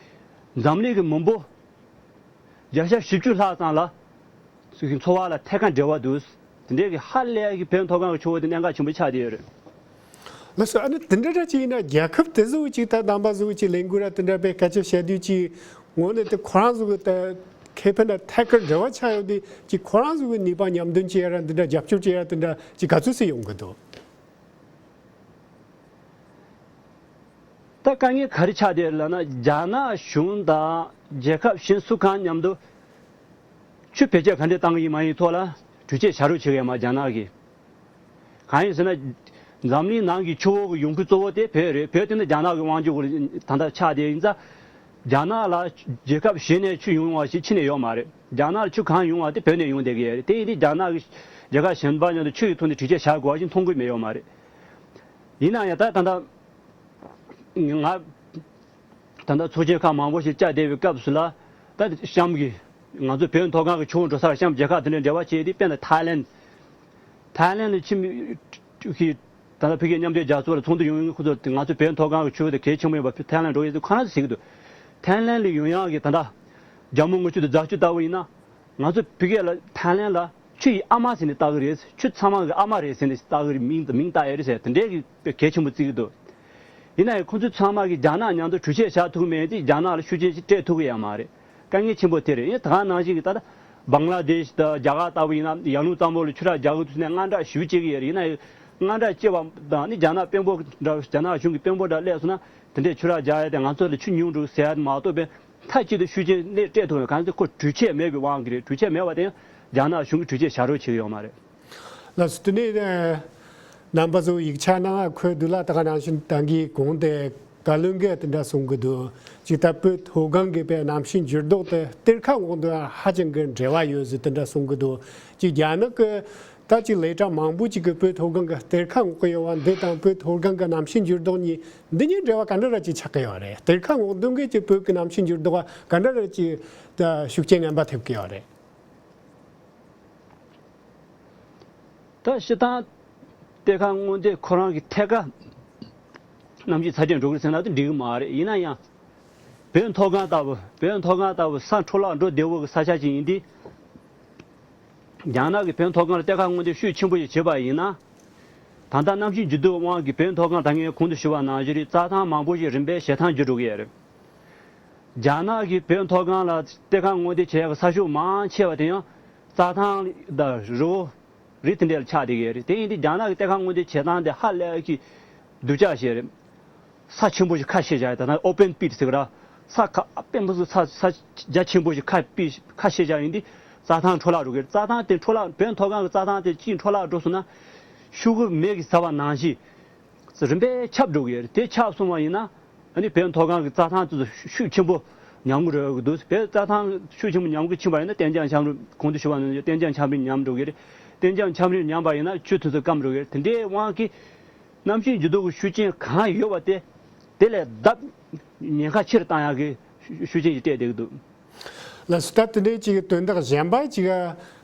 འཛམ་གླིང་གི་མི་འབོར་བརྒྱ་ཆ་བཞི་བཅུ་ལྷག་ཙམ་ལ་འཚོ་བ་ལ་ཐད་ཀ་འབྲེལ་བ་འདུག། དེ་འདྲའི་གི་ཧ་ལས་ཀྱི་བོད་མཐོ་སྒང་གི་ཆུ་བོ་དེ་གནད་འགག་ཆེན་པོ་ཆགས་བསྡད་ཡོད་རེད། ལགས་སོ། ཨ་ནི་དེ་འདྲ་འདྲ་ཅིག་ཡིན་ན། རྒྱལ་ཁབ་དེ་ཚོ་ཅིག་ད་རྣམ་པ་ཚོ་ཅིག་ལས་འགུལ་ར་དེ་འདྲ་དཔེ་སྐད་ཆ་བཤད་དུས་ཅིག་ངོ་ནས་དེ་ཁོ་རང་ཚོ་གི་ད་ཁེ་ཕན་དང་ཐད་ཀར་འབྲེལ་བ་ཆགས་ཡོད་དུས་ཅིག་ཁོ་རང་ཚོ་གི་ནུས་པ་མཉམ་འདོན་བྱེད་ཡ་ར་འདི་འདྲ་རྒྱབ་སྐྱོར་བྱེད་ཡ་དེ་འདྲ་ཅིག་ག་ཚོད་ཙམ་ཡོང་གི་འདུག་ད་དཀའ་ངལ་ག་རེ་ཆགས་བསྡད་ལབ་ན། རྒྱ་ནག་གཞུང་དང་རྒྱལ་ཁབ་གཞན་སུ་གང་མཉམ་དུ་ཆུ་བེད་སྤྱོད་ག་འདྲས་བཏང་གི་ཡིན་མ་ཡིན་ཐོག་ལ་གྲོས་ཆོད་བྱ་རོགས་བྱེད་གི་ཡོད་མ་རེད་རྒྱ་ནག་གིས། གང་ཡིན་ཟེར་ན། འཛམ་གླིང་ནང་གི་ཆུ་བོ་གི་ཡོང་ཁུངས་གཙོ་བོ་དེ་བོད་རེད། བོད་དེ་ནི་རྒྱ་ནག་གི་དབང་སྒྱུར་འོག་ལ་ད་ལྟ་ཆགས་བསྡད་ཡིན་ཙང་། རྒྱ་ནག་ལ་རྒྱལ་ཁབ་གཞན་ནས་ཆུ་ཡོང་བ་ཞིག་ཕྱི་ནས་ཡོད་མ་རེད། རྒྱ་ནག་ལ་ཆུ་གང་ཡོང་བ་དེ་བོད་ནས་ཡོང་བསྡད་ཀྱི་ཡོད་རེད། དེ་ཡིན་དུས་རྒྱ་ནག་གི་རྒྱལ་ཁབ་གཞན་པ་མཉམ་དུ་ཆུ་ཡི་ཐོག་ནས་གྲོས་ཆོད་བྱ་དགོས་པ་ཞིག་མཐོང་གི་མི་ཡོད་མ་རེད། ཡིན་ན་ཡང་ད་ད་ལྟ་ང་ད་ལྟ་ཚོགས་ཆེན་ཁག་མང་པོ་ཞིག་བཅར་བསྡད་པའི་སྐབས་སུ་ལ། ད་གཤམ་གྱི་ང་ཚོ་བོད་མཐོ་སྒང་གི་ཆུ་བོ་འགྲོ་སར་གཤམ་རྒྱལ་ཁབ་དེ་འདྲའི་འབྲེལ་བ་བྱས་ཏེ། དཔེར་ན་ཐའི་ལེན། ཐའི་ལེན་ལ་ཕྱིན་གྱི་ད་ལྟ་ཕ་གིའི་མཉམ་འབྲེལ་རྒྱལ་ཚོགས་ལ་ཚོགས་འདུ་ཡོང་ཡོང་ཁོ་ཚོ་ང་ཚོ་བོད་མཐོ་སྒང་གི་ཆུ་བོ་དེ་གལ་ཆེན་པོ་ཡིན་པ་ཐའི་ལེན་འགྲོ་ཡོད་ཚུལ་ཁོ་རང་ཚོས་ཟེར་གྱི་འདུག་ཐའི་ལེན་ལ་ཡོང་ཡག་གི་ད་ལྟ་རྒྱ་མོ་དངུལ་ཆུ་དེ་འཛེག་རྒྱུ་ལྟ་བུ་ཡིན་ན། ང་ཚོ་ཕ་གི་ལ་ཐའི་ལེན་ལ་ཆུ་ཡི་ཨ་མ་ཟེར་ནས་བཏགས་ཀྱི་རེད། ཆུ་ཚང་མ་གི་ཨ་མ་རེད་ཟེར་ནས་བཏགས་ཀྱི་རེད། མིང་དང་མིང་བཏགས་ཡ་རེད་ཟེར། དེ་འདྲའི་གི་དཔེ་གལ་ཆེན་པོ་བརྩི་གི་འདུག་ཡིན་ན་ཡང་ཁོང་ཚོ་ཚང་མ་གིས་རྒྱ་ནག་མཉམ་དུ་གྲོས་ཆོད་བཞག་ཐུབ་མེད་དེ། རྒྱ་ནག་ལ་ཤུགས་རྐྱེན་ཞིག་སྤྲད་ཐུབ་ཀྱི་ཡོད་མ་རེད། དཀའ་ངལ་ཆེན་པོ་དེ་རེད། ཡིན་ད་ག་ནང་བཞིན་གྱི་ད་ལྟ་བང་ལ་དེཤ་དང་རྒྱ་གར་ལྟ་བུ་ཡིན་ན། ཡར་ཀླུང་གཙང་པོ་ལ་ཆུ་རགས་རྒྱག་གི་འདུག་ཟེར་ནས་དངངས་སྐྲག་ཞེ་པོ་སྐྱེ་གི་ཡོད་རེད། ཡིན་ན་ཡང་དངངས་སྐྲག་སྐྱེ་བ་དང་ནི། རྒྱ་ནག་དཔོན་པོ་འདྲ། རྒྱ་ནག་གཞུང་གི་དཔོན་པོ་འདྲ་སླེབས་སོང་ན། དེ་འདྲས་ཆུ་རགས་རྒྱག་ཡ་དེ་ང་ཚོ་ལ་ཆུ་ཉུང་འགྲོ་ཟེར་ཡ་མ་གཏོགས་པའི། མཐའ་གཅིག་ཏུ་ཤུགས་རྐྱེན་སླེབས་སྤྲད་ཐུབ་ཡོད། གང་ཟེར་ཁོ་གྲོས་ཆོད་མེད་པའི་དབང་གིས་རེད། གྲོས་ཆོད་མེད་པ་དེ་ཡང་རྒྱ་ནག་གཞུང་གིས་གྲོས་ཆོད་བྱ་རོགས་བྱེད་ཀྱི་ཡོད་མ་རེད། ལགས་སོ། དེ་ནས་ཨ་རྣམ་པ་ཚོ་ཡིག་ཆ་ནང་འཁོད་འདུག་ལ། ད་ག་ནང་བཞིན་ད་གིན་གོང་དེ་བཀའ་བློན་གྱིས་དེ་འདྲ་གསུང་གི་འདུག་ཅིག་ད་བོད་མཐོ་སྒང་གི་བོད་གནམ་གཤིས་འགྱུར་ལྡོག་དེ་གཏེར་ཁ་སྔོག་འདོན་ཧ་ཅང་གི་འབྲེལ་བ་ཡོད་ཟེར་དེ་འདྲ་གསུང་གི་འདུག་ཅིག་རྒྱ་ནག་གི་ད་ཅིག་ལས་གྲྭ་མང་པོ་ཅིག་གིས་བོད་མཐོ་སྒང་གི་གཏེར་ཁ་སྔོག་གི་ཡོད་པ་འདི་དང་། བོད་མཐོ་སྒང་གི་གནམ་གཤིས་འགྱུར་ལྡོག་གཉིས་འདི་གཉིས་འབྲེལ་བ་ག་འདྲ་ར་ཅིག་ཆགས་ཀྱི་ཡོད་རེད། གཏེར་ཁ་སྔོག་འདོན་གྱིས་ཅིག་བོད་ཀྱི་གནམ་གཤིས་འགྱུར་ལྡོག་ག་ག་འདྲ་ར་ཅིག་ད་ཤུགས་རྐྱེན་ངན་པ་ཐེབས་ཀྱི་ཡོད་རེད། ད་སྤྱིར་བཏང་གཏེར་ཁ་སྔོག་འདོན་ཁོ་རང་གི་ཐད་ཀ་གནམ་གཤིས་ཚ་དྲོད་འགྲོ་གི་རེད་ཟེར་ན་དེ་འགྲིག་གི་མ་རེད། ཡིན་ན་ཡང་བོད་མཐོ་སྒང་ལྟ་བུ། བོད་མཐོ་སྒང་ལྟ་བུ་ས་འཕྲོ་བརླག་འགྲོ་བདེ་བོ་གི་ས་ཆ་ཅིག་ཡིན་དུས། རྒྱ་ནག་གིས་བོད་མཐོ་སྒང་ལ་གཏེར་ཁ་སྔོག་འདོན་ཤུགས་ཆེན་པོ་ཞིག་བྱས་པ་ཡིན་ན། ད་ལྟ་གནམ་གཤིས་འགྱུར་ལྡོག་དབང་གིས་བོད་མཐོ་སྒང་ད་གིན་གོང་དུ་ཞུས་པ་ནང་བཞིན་རྩྭ་ཐང་མང་པོ་ཞིག་རིམ་པས་ཞེ་ཐང་འགྱུར་འགྲོ་གི་ཡོད་རེད། རྒྱ་ནག་གིས་བོད་མཐོ་སྒང་ལ་གཏེར་ཁ་སྔོག་འདོན་བྱེད་ཡག་གི་ས་ཕྱོགས་མང་ཆེ་བ་དེ་ཡང་རྩྭ་ཐང་དང་རི་བོ་རི་དེ་འདྲ་ལ་ཆགས་བསྡད་ཀྱི་ཡོད་རེད། དེ་ཡིན་དུས་རྒྱ་ནག་གི་གཏེར་ཁ་སྔོག་འདོན་བྱེད་སྟངས་དེ་ཧ་ལས་ཀྱི་སྡུག་ཅག་ཞིག་རེད། ས་ཆེན་པོ་ཞིག་ཁ་ཕྱེ་བཞག་ཡོད། ད་ནང་open pit ཟེར་གི་ར། ས་ཁ་དཔེ་མི་སྲིད་ས་ས་རྒྱ་ཆེན་པོ་ཞིག་ཁ་པི་ཁ་ཕྱེ་བཞག་ཡིན་དུས་རྩྭ་ཐང་འཕྲོ་བརླག་འགྲོ་གི་རེད། རྩྭ་ཐང་དེ་འཕྲོ་བརླག་བོད་མཐོ་སྒང་གི་རྩྭ་ཐང་དེ་གཅིག་འཕྲོ་བརླག་འགྲོ་སོང་ན། ཤུག་གུ་མེ་གིས་ཟ་བ་ནང་བཞིན་རིམ་པས་ཁྱབ་འགྲོ་གི་ཡོད་རེད། དེ་ཁྱབ་སོང་བ་ཡིན་ན། ཨ་ནི་བོད་མཐོ་སྒང་གི་རྩྭ་ཐང་དེ་ཚོ་ཤུགས་ཆེན་པོ་ཉམས་ཀྱི་རེད་འདུག་བོད་རྩྭ་ཐང་ཤུགས་ཆེན་པོ་ཉམས་ཀྱི་ཕྱིན་པ་ཡིན་ན་གཏན་འཇགས་འཁྱགས་རོམ། གོང་དུ་ཞུས་པ་ནང་བཞིན་གཏན་འཇགས་འཁྱགས་རོམ་ཉམས་འགྲོ་གི་རེད། གཏན་འཇགས་འཁྱགས་རོམ་ཉམས་པ་ཡིན་ན་ཆུ་དེ་ཚོ་སྐམ་འགྲོ་གི་རེད། དེ་འདྲའི་དབང་གིས། གནམ་གཤིས་འགྱུར་ལྡོག་གི་ཤུགས་རྐྱེན་གང་ཡོད་པ་དེ། དེ་ལས་ལྡབ་ཉེན་ཁ་ཆེ་རུ་བཏང་ཡག་གི་ཤུགས་རྐྱེན་ཞིག་སྤྲད་བསྡད་ཀྱི་འདུག་ལགས་སོ། ད་དེ་འདྲའི་ཅིག་དོན་དག་གཞན་པ་ཅིག་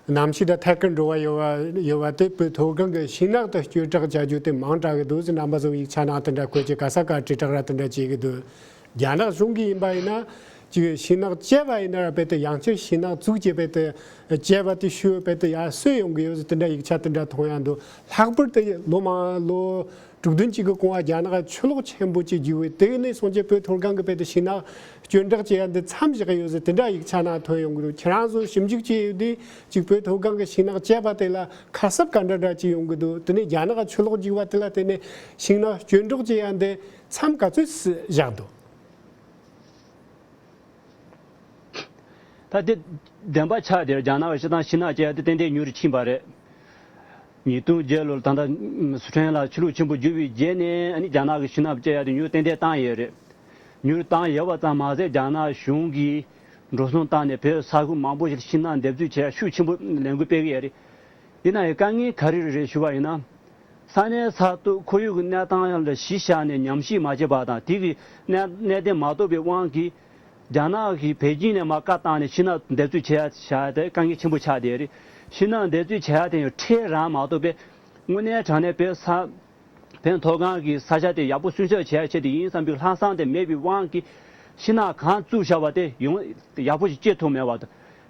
གནམ་གཤིས་དང་ཐད་ཀར་འབྲེལ་བ་ཡོད་པ་ཡོད་པ་དེ། བོད་མཐོ་སྒང་གི་ཤིང་ནགས་དེ་སྐྱོན་བྲག་བྱ་རྒྱུ་དེ་མང་དྲགས་ཀྱི་འདུག་ཟེར་རྣམ་པ་ཚོ་ཡིག་ཆ་ནང་དེ་འདྲ་བཀོད་ཀྱི། ག་ས་ག་དྲིལ་བསྒྲགས་ར་དེ་འདྲ་བྱེད་ཀྱི་འདུག་རྒྱ་ནག་གཞུང་གིས་ཡིན་པ་ཡིན་ན། ཅིག་ཤིང་ནགས་བཅད་པ་ཡིན་ན་ར་རྦད་དེ་ཡང་བསྐྱར་ཤིང་ནགས་བཙུགས་བྱས་རྦད་དེ་བཅད་པ་དེ་ཤུལ་རྦད་དེ་ཡར་སོས་ཡོང་གི་ཡོད་ཟེར་དེ་འདྲ་ཡིག་ཆ་དེ་འདྲ་མཐོང་ཡག་འདུག་ལྷག་པར་དུ་ལོ་མང་ལོ་དྲུག་བདུན་ཅིག་གི་གོང་ལ་རྒྱ་ནག་ཆུ་ལོག་ཆེན་པོ་ཅིག་བརྒྱུགས་པས། དེ་ནས་བཟུང་སྟེ་བོད་མཐོ་སྒང་གི་རྦད་དེ་ཤིང་ནགས་སྐྱོན་བྲག་བྱེད་ཡག་འདི་མཚམས་བཞག་གི་ཡོད་ཟེར་དེ་འདྲ་ཡིག་ཆ་ནང་ཐོན་ཡོང་གི་འདུག་ཁྱེད་རང་ཚོ་ཞིབ་འཇུག་བྱས་ཡོད་དུས་ཅིག་བོད་མཐོ་སྒང་གི་ཤིང་ནགས་བཅད་པ་དེ་ལ་ཁ་གསབ་ག་འདྲ་འདྲ་ཅིག་ཡོང་གི་འདུག་དེ་ནས་རྒྱ་ནག་ཆུ་ལོག་བརྒྱུགས་པ་དེ་ལ་བརྟེན་ནས་ཤིང་ནགས་སྐྱོན་བྲག་བྱེད་ཡག་འདི་མཚམས་ག་ཚོད་བཞག་འདུག་ད་དེ་བདེན་པ་ཆགས་དེར་རྒྱ་ནག་གི་སྤྱི་བཏང་ཤིང་ནགས་བཅད་ཡ་དེ་ཏན་ཏན་མྱུར་ཕྱིན་པ་རེད། ཉིས་སྟོང་བརྒྱད་ལོར་ད་ལྟ་སི་ཁྲོན་ལ་ཆུ་ལོག་ཆེན་པོ་བརྒྱུགས་པའི་རྗེས་ནས་ཨ་ནི་རྒྱ་ནག་གི་ཤིང་ནགས་བཅད་ཡ་དེ་མྱུར་ཏན་ཏན་བཏང་ཡོད་རེད། མྱུར་བཏང་ཡོད་པ་ཙམ་མ་ཟད་རྒྱ་ནག་གཞུང་གིས་འགྲོ་སོང་བཏང་ནས་བོད་ས་ཁུལ་མང་པོ་ཞིག་ཤིང་ནགས་འདེབས་འཛུགས་བྱེད་ཡ་ཤུགས་ཆེན་པོ་ལས་འགུལ་སྤེལ་གི་ཡོད་རེད། ཡིན་ན་ཡང་དཀའ་ངལ་ག་རེ་རེད་ཞུ་བ་ཡིན་ན། ས་གནས་ས་ཐོག་ཁོར་ཡུག་གི་གནས་སྟངས་ལ་གཞི་བཞག་ནས་ཉམས་ཞིབ་མ་བྱས་པ་དང་། དེ་གི་གནད་གནད་དོན་མ་རྟོགས་པའི་དབང་གིས་རྒྱ་ནག་གིས་པེ་ཅིང་ནས་མར་བཀའ་བཏང་ནས་ཤིང་ནགས་འདེབས་འཛུགས་བྱས་བཞག་ཡ་དེ་དཀའ་ངལ་ཆེན་པོ་ཆགས་བསྡད་རེད། ཤིང་ནགས་འདེབས་འཛུགས་བྱས་ཡ་དེ་ཡང་ཁྲལ་རག་མ་གཏོགས་པའི་དངོས་གནས་དྲང་གནས་བོད་ས་བོད་མཐོ་སྒང་གི་ས་ཆ་དེ་ཡག་པོ་སྲུང་སྐྱོབ་བྱས་ཆེད་དུ་ཡིན་བསམ་པའི་ལྷག་བསམ་དེ་མེད་པའི་དབང་གིས་ཤིང་ནགས་གང་བཙུགས་བཞག་པ་དེ་ཡང་ཡག་པོ་ཞིག་སྐྱེ་ཐུབ་མེད་པ་དང་།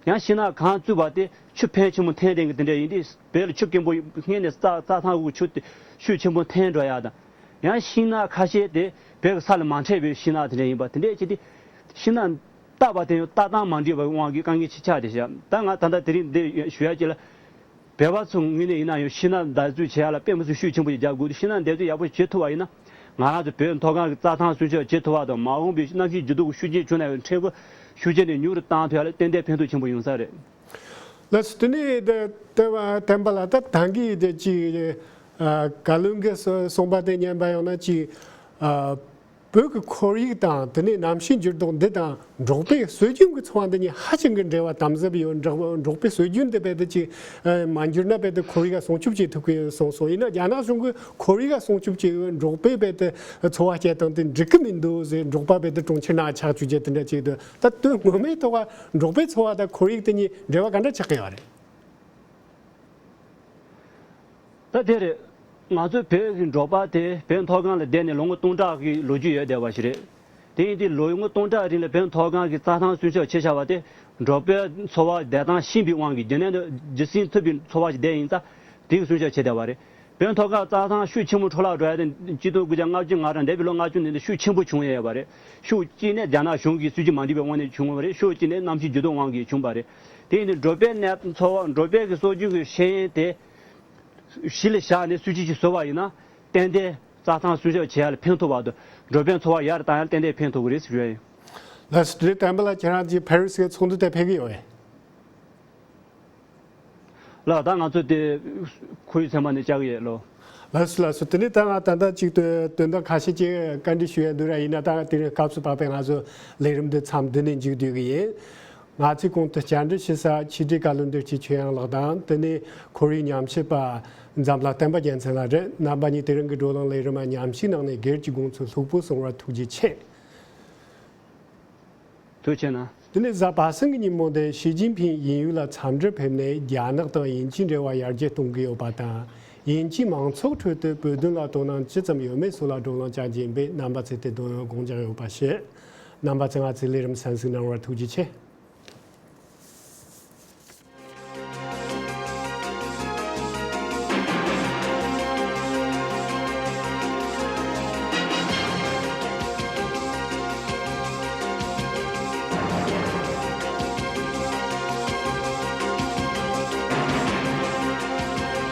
ཡང་ཤིང་ནགས་གང་བཙུགས་པ་དེ་ཆུ་ཕོན་ཆེན་པོ་འཐེན་བསྡད་མཁན་དེ་འདྲ་ཡིན་དུས་བོད་ལ་ཆུ་དཀོན་པོ་སྔོན་ནས་རྩྭ་རྩྭ་ཐང་གི་ཆུ་དེ་ཤུགས་ཆེན་པོ་འཐེན་འགྲོ་ཡག་དང་། ཡང་ཤིང་ནགས་ཁ་ཤས་དེ་བོད་ཀྱི་ས་ལ་མ་འཕྲད་པའི་ཤིང་ནགས་དེ་འདྲ་ཡིན་པ། དེ་འདྲས་བྱས་ཏེ་ཤིང་ནགས་བཏབ་པ་དེ་ཡང་བཏབ་སྟངས་མ་འགྲིག་པའི་དབང་གིས་དཀའ་ངལ་ཆེ་ཆགས་བསྡད་ཤག་ད་ང་ད་ལྟ་དེ་རིང་འདི་ཞུ་ཡ་གཅིག་ལ། བོད་པ་ཚོའི་ངོས་ནས་ཡིན་ན་ཡང་ཤིང་ནགས་བདག་འཛུགས་བྱེད་ཡ་ལ་དཔེ་མི་སྲིད་ཤུགས་ཆེན་པོ་ཞིག་རྒྱག་དགོས་འདུག་ཤིང་ནགས་བདག་འཛུགས་ཡག་པོ་བྱེད་ཐུབ་པ་ཡིན་ན། ང་རང་ཚོ་བོད་མཐོ་སྒང་གི་རྩྭ་ཐང་སྲུང་སྐྱོབ་བྱེད་ཐུབ་པ་དང་། མ་འོངས་པའི་གནམ་གཤིས་འགྱུར་ལྡོག་གི་ཤུགས་རྐྱེན་བྱུང་ན་ཡང་ཕྲན་བུ་ཤུགས་རྐྱེན་དེ་ཉུང་རུ་བཏང་ཐུབ་ཡ་ལ་ཏན་ཏན་ཕན་ཐོགས་ཆེན་པོ་ཡོང་ས་རེད། ལགས་སོ། དེ་ནས་དེ་དེ་བ་བསྟན་པ་ལགས། ད་ད་གིན་དེ་ཅིག་ཨ་བཀའ་བློན་གྱིས་གསུངས་པ་དེ་ཉན་པ་ཡིན་ན་ཅིག་ཨ་བོད་ཀྱི་ཁོར་ཡུག་དང་། དེ་ནས་གནམ་གཤིས་འགྱུར་ལྡོག་འདི་དང་འབྲོག་པའི་སྲོལ་རྒྱུན་གྱི་འཚོ་བ་འདི་གཉིས་ཧ་ཅང་གི་འབྲེལ་བ་དམ་ཟབ་ཡོད། འབྲོག་འབྲོག་པའི་སྲོལ་རྒྱུན་འདི་རྦད་དེ་ཅིག་ཨ་མ་འགྱུར་ན་རྦད་དེ་ཁོར་ཡུག་སྲུང་སྐྱོབ་བྱེད་ཐུབ་ཀྱི་ཡོད་གསུངས་སོང་། ཡིན་ན་རྒྱ་ནག་གཞུང་གིས་ཁོར་ཡུག་སྲུང་སྐྱོབ་བྱེད་འབྲོག་པའི་རྦད་དེ་འཚོ་བ་སྐྱེལ་སྟངས་དེ་འགྲིག་གི་མི་འདུག་ཟེར། འབྲོག་པ་རྦད་དེ་གྲོང་ཁྱེར་ནང་ཆགས་བཅུག་རྒྱུ་དེ་འདྲ་ཅིག་འདུག་ད་དོན་ངོ་མའི་ཐོག་འབྲོག་པའི་འཚོ་བ་དང་ཁོར་ཡུག་དེ་གཉིས་འབྲེལ་བ་ག་འདྲ་ཆགས་ཀྱི་ཡོད་རེད། ད་དེ་རེད། ང་ཚོའི་བོད་ཀྱི་འབྲོག་པ་དེ་བོད་མཐོ་སྒང་ལ་བསྡད་ནས་ལོ་ངོ་སྟོང་ཕྲག་གི་ལོ་རྒྱུས་ཡོད་བསྡད་པ་ཞིག་རེད། དེ་ཡིན་དུས་ལོ་ངོ་སྟོང་ཕྲག་རིང་ལ་བོད་མཐོ་སྒང་གི་རྩྭ་ཐང་སྲུང་སྐྱོབ་བྱས་བཞག་པ་དེ། འབྲོག་པའི་འཚོ་བ་བདེ་ཐང་ཤེས་པའི་དབང་གིས། རྒྱུན་ལྡན་དུ་རྒྱུན་སྲིང་ཐུབ་པའི་འཚོ་བ་ཞིག་བསྡད་ཡིན་ཙང་། དེ་གི་སྲུང་སྐྱོབ་བྱས་བསྡད་པ་རེད། བོད་མཐོ་སྒང་རྩྭ་ཐང་ཤུགས་ཆེན་པོ་འཕྲོ་བརླག་འགྲོ་ཡ་དེ་ཆིག་སྟོང་དགུ་བརྒྱ་ལྔ་བཅུ་ང་གྲངས་འདས་པའི་ལོ་ལྔ་བཅུ་ནང་དུ་ཤུགས་ཆེན་པོ་བྱུང་ཡོད་པ་རེད། ཤུགས་གཅིག་ནས་རྒྱ་ནག་གཞུང་གིས་སྲིད་ཇུས་མ་འགྲིག་པའི་དབང་ནས་བྱུང་བ་རེད། ཤུགས་གཅིག་ནས་གནམ་གཤིས་འགྱུར་ལྡོག་དབང་གིས་བྱུང་བ་རེད། དེ་ཡིན་དུས་འབྲོག་པའི་གནས་འཚོ་བ། འབྲོག་པའི་གི་སྲོལ་རྒྱུན་གྱི་ཤེས་ཡོན་དེ་གཞི་ལ་བཞག་ནས་སྲིད་ཇུས་ཅིག་བཟོ་བ་ཡིན་ན། ཏན་ཏན་རྩྭ་ཐང་སྲུང་སྐྱོབ་བྱེད་ཡ་ལ་ཕན་ཐོགས་པ་དང་། འབྲོག་པའི་འཚོ་བ་ཡར་བཏང་ཡ་ལ་ཏན་ཏན་ཕན་ཐོགས་ཀྱི་རེད་ཟེར་ཞུ་ཡ་ཡིན། ལགས་སོ། དེ་རིང་བསྟན་པ་ལགས་ཁྱེད་རང་གིས་ཕ་རི་སི་གི་ཚོགས་འདུ་དེ་ཕེབས་ཀྱི་ཡོད་པས། ལགས། ད་ང་ཚོ་དེ་ཁོར་ཡུག་ཚན་པ་ནས་བཅར་གྱི་ཡོད་ལོ། ལགས་སོ། ལགས་སོ། དེ་ནས་ད་ང་ད་ལྟ་ཅིག་དོན་དོན་དག་ཁ་ཤས་ཅིག་བཀའ་འདྲི་ཞུ་ཡ་འདུག་ར། ཡིན་ན་ད་དེ་རིང་སྐབས་སུ་བབས་པས་ང་ཚོ་ལས་རིམ་འདི་མཚམས་འདི་ནས་མཇུག་བསྡུ་གི་ཡིན། ང་ཚོས་གོང་དུ་བཅར་འདྲི་ཞུ་ས་ཕྱི་དྲིལ་བཀའ་བློན་ལྡེ་སྐྱིད་ཆོས་དབྱངས་ལགས་དང་། དེ་ནས་ཁོར་ཡུག་ཉམས་ཞིབ་པ་འཛམ་ལྷ་བསྟན་པ་རྒྱལ་མཚན་ལགས་རེད། རྣམ་པ་གཉིས་དེ་རིང་གི་བགྲོ་གླེང་ལས་རིམ་མ་ཉམས་ཞིབ་གནང་ནས་སྒེར་གྱི་དགོངས་ཚུལ་ལྷུག་པོ་གསུངས་བར་ཐུགས་རྗེ་ཆེ། ཐུགས་རྗེ་ཆེ་གནང་། དེ་ནས་གཟའ་པ་སངས་ཀྱི་ཉིན་མོ་འདིར་ཞི་ཅིན་ཕིང་དབྱིན་ཡུལ་ལ་འཚམས་འདྲིར་ཕེབས་ནས། རྒྱ་ནག་དང་དབྱིན་ཇིའི་འབྲེལ་བ་ཡར་རྒྱས་གཏོང་གི་ཡོད་པ་དང་། དབྱིན་ཇིའི་མང་ཚོགས་ཁྲོད་དུ་བོད་དོན་ལ་དོ་སྣང་ཇི་ཙམ་ཡོད་མེད་སོགས་ལ་བགྲོ་གླེང་བྱ་རྒྱུ་ཡིན་པས། རྣམ་པ་ཚོས་དེ་དོན་ཡོད་དགོངས་འཇགས་ཡོད་པ་ཞུ། རྣམ་པ་ཚོས་ང་ཚོའི་ལས་རིམ་གསན་གཟིགས་གནང་བར་ཐུགས་རྗེ་ཆེ།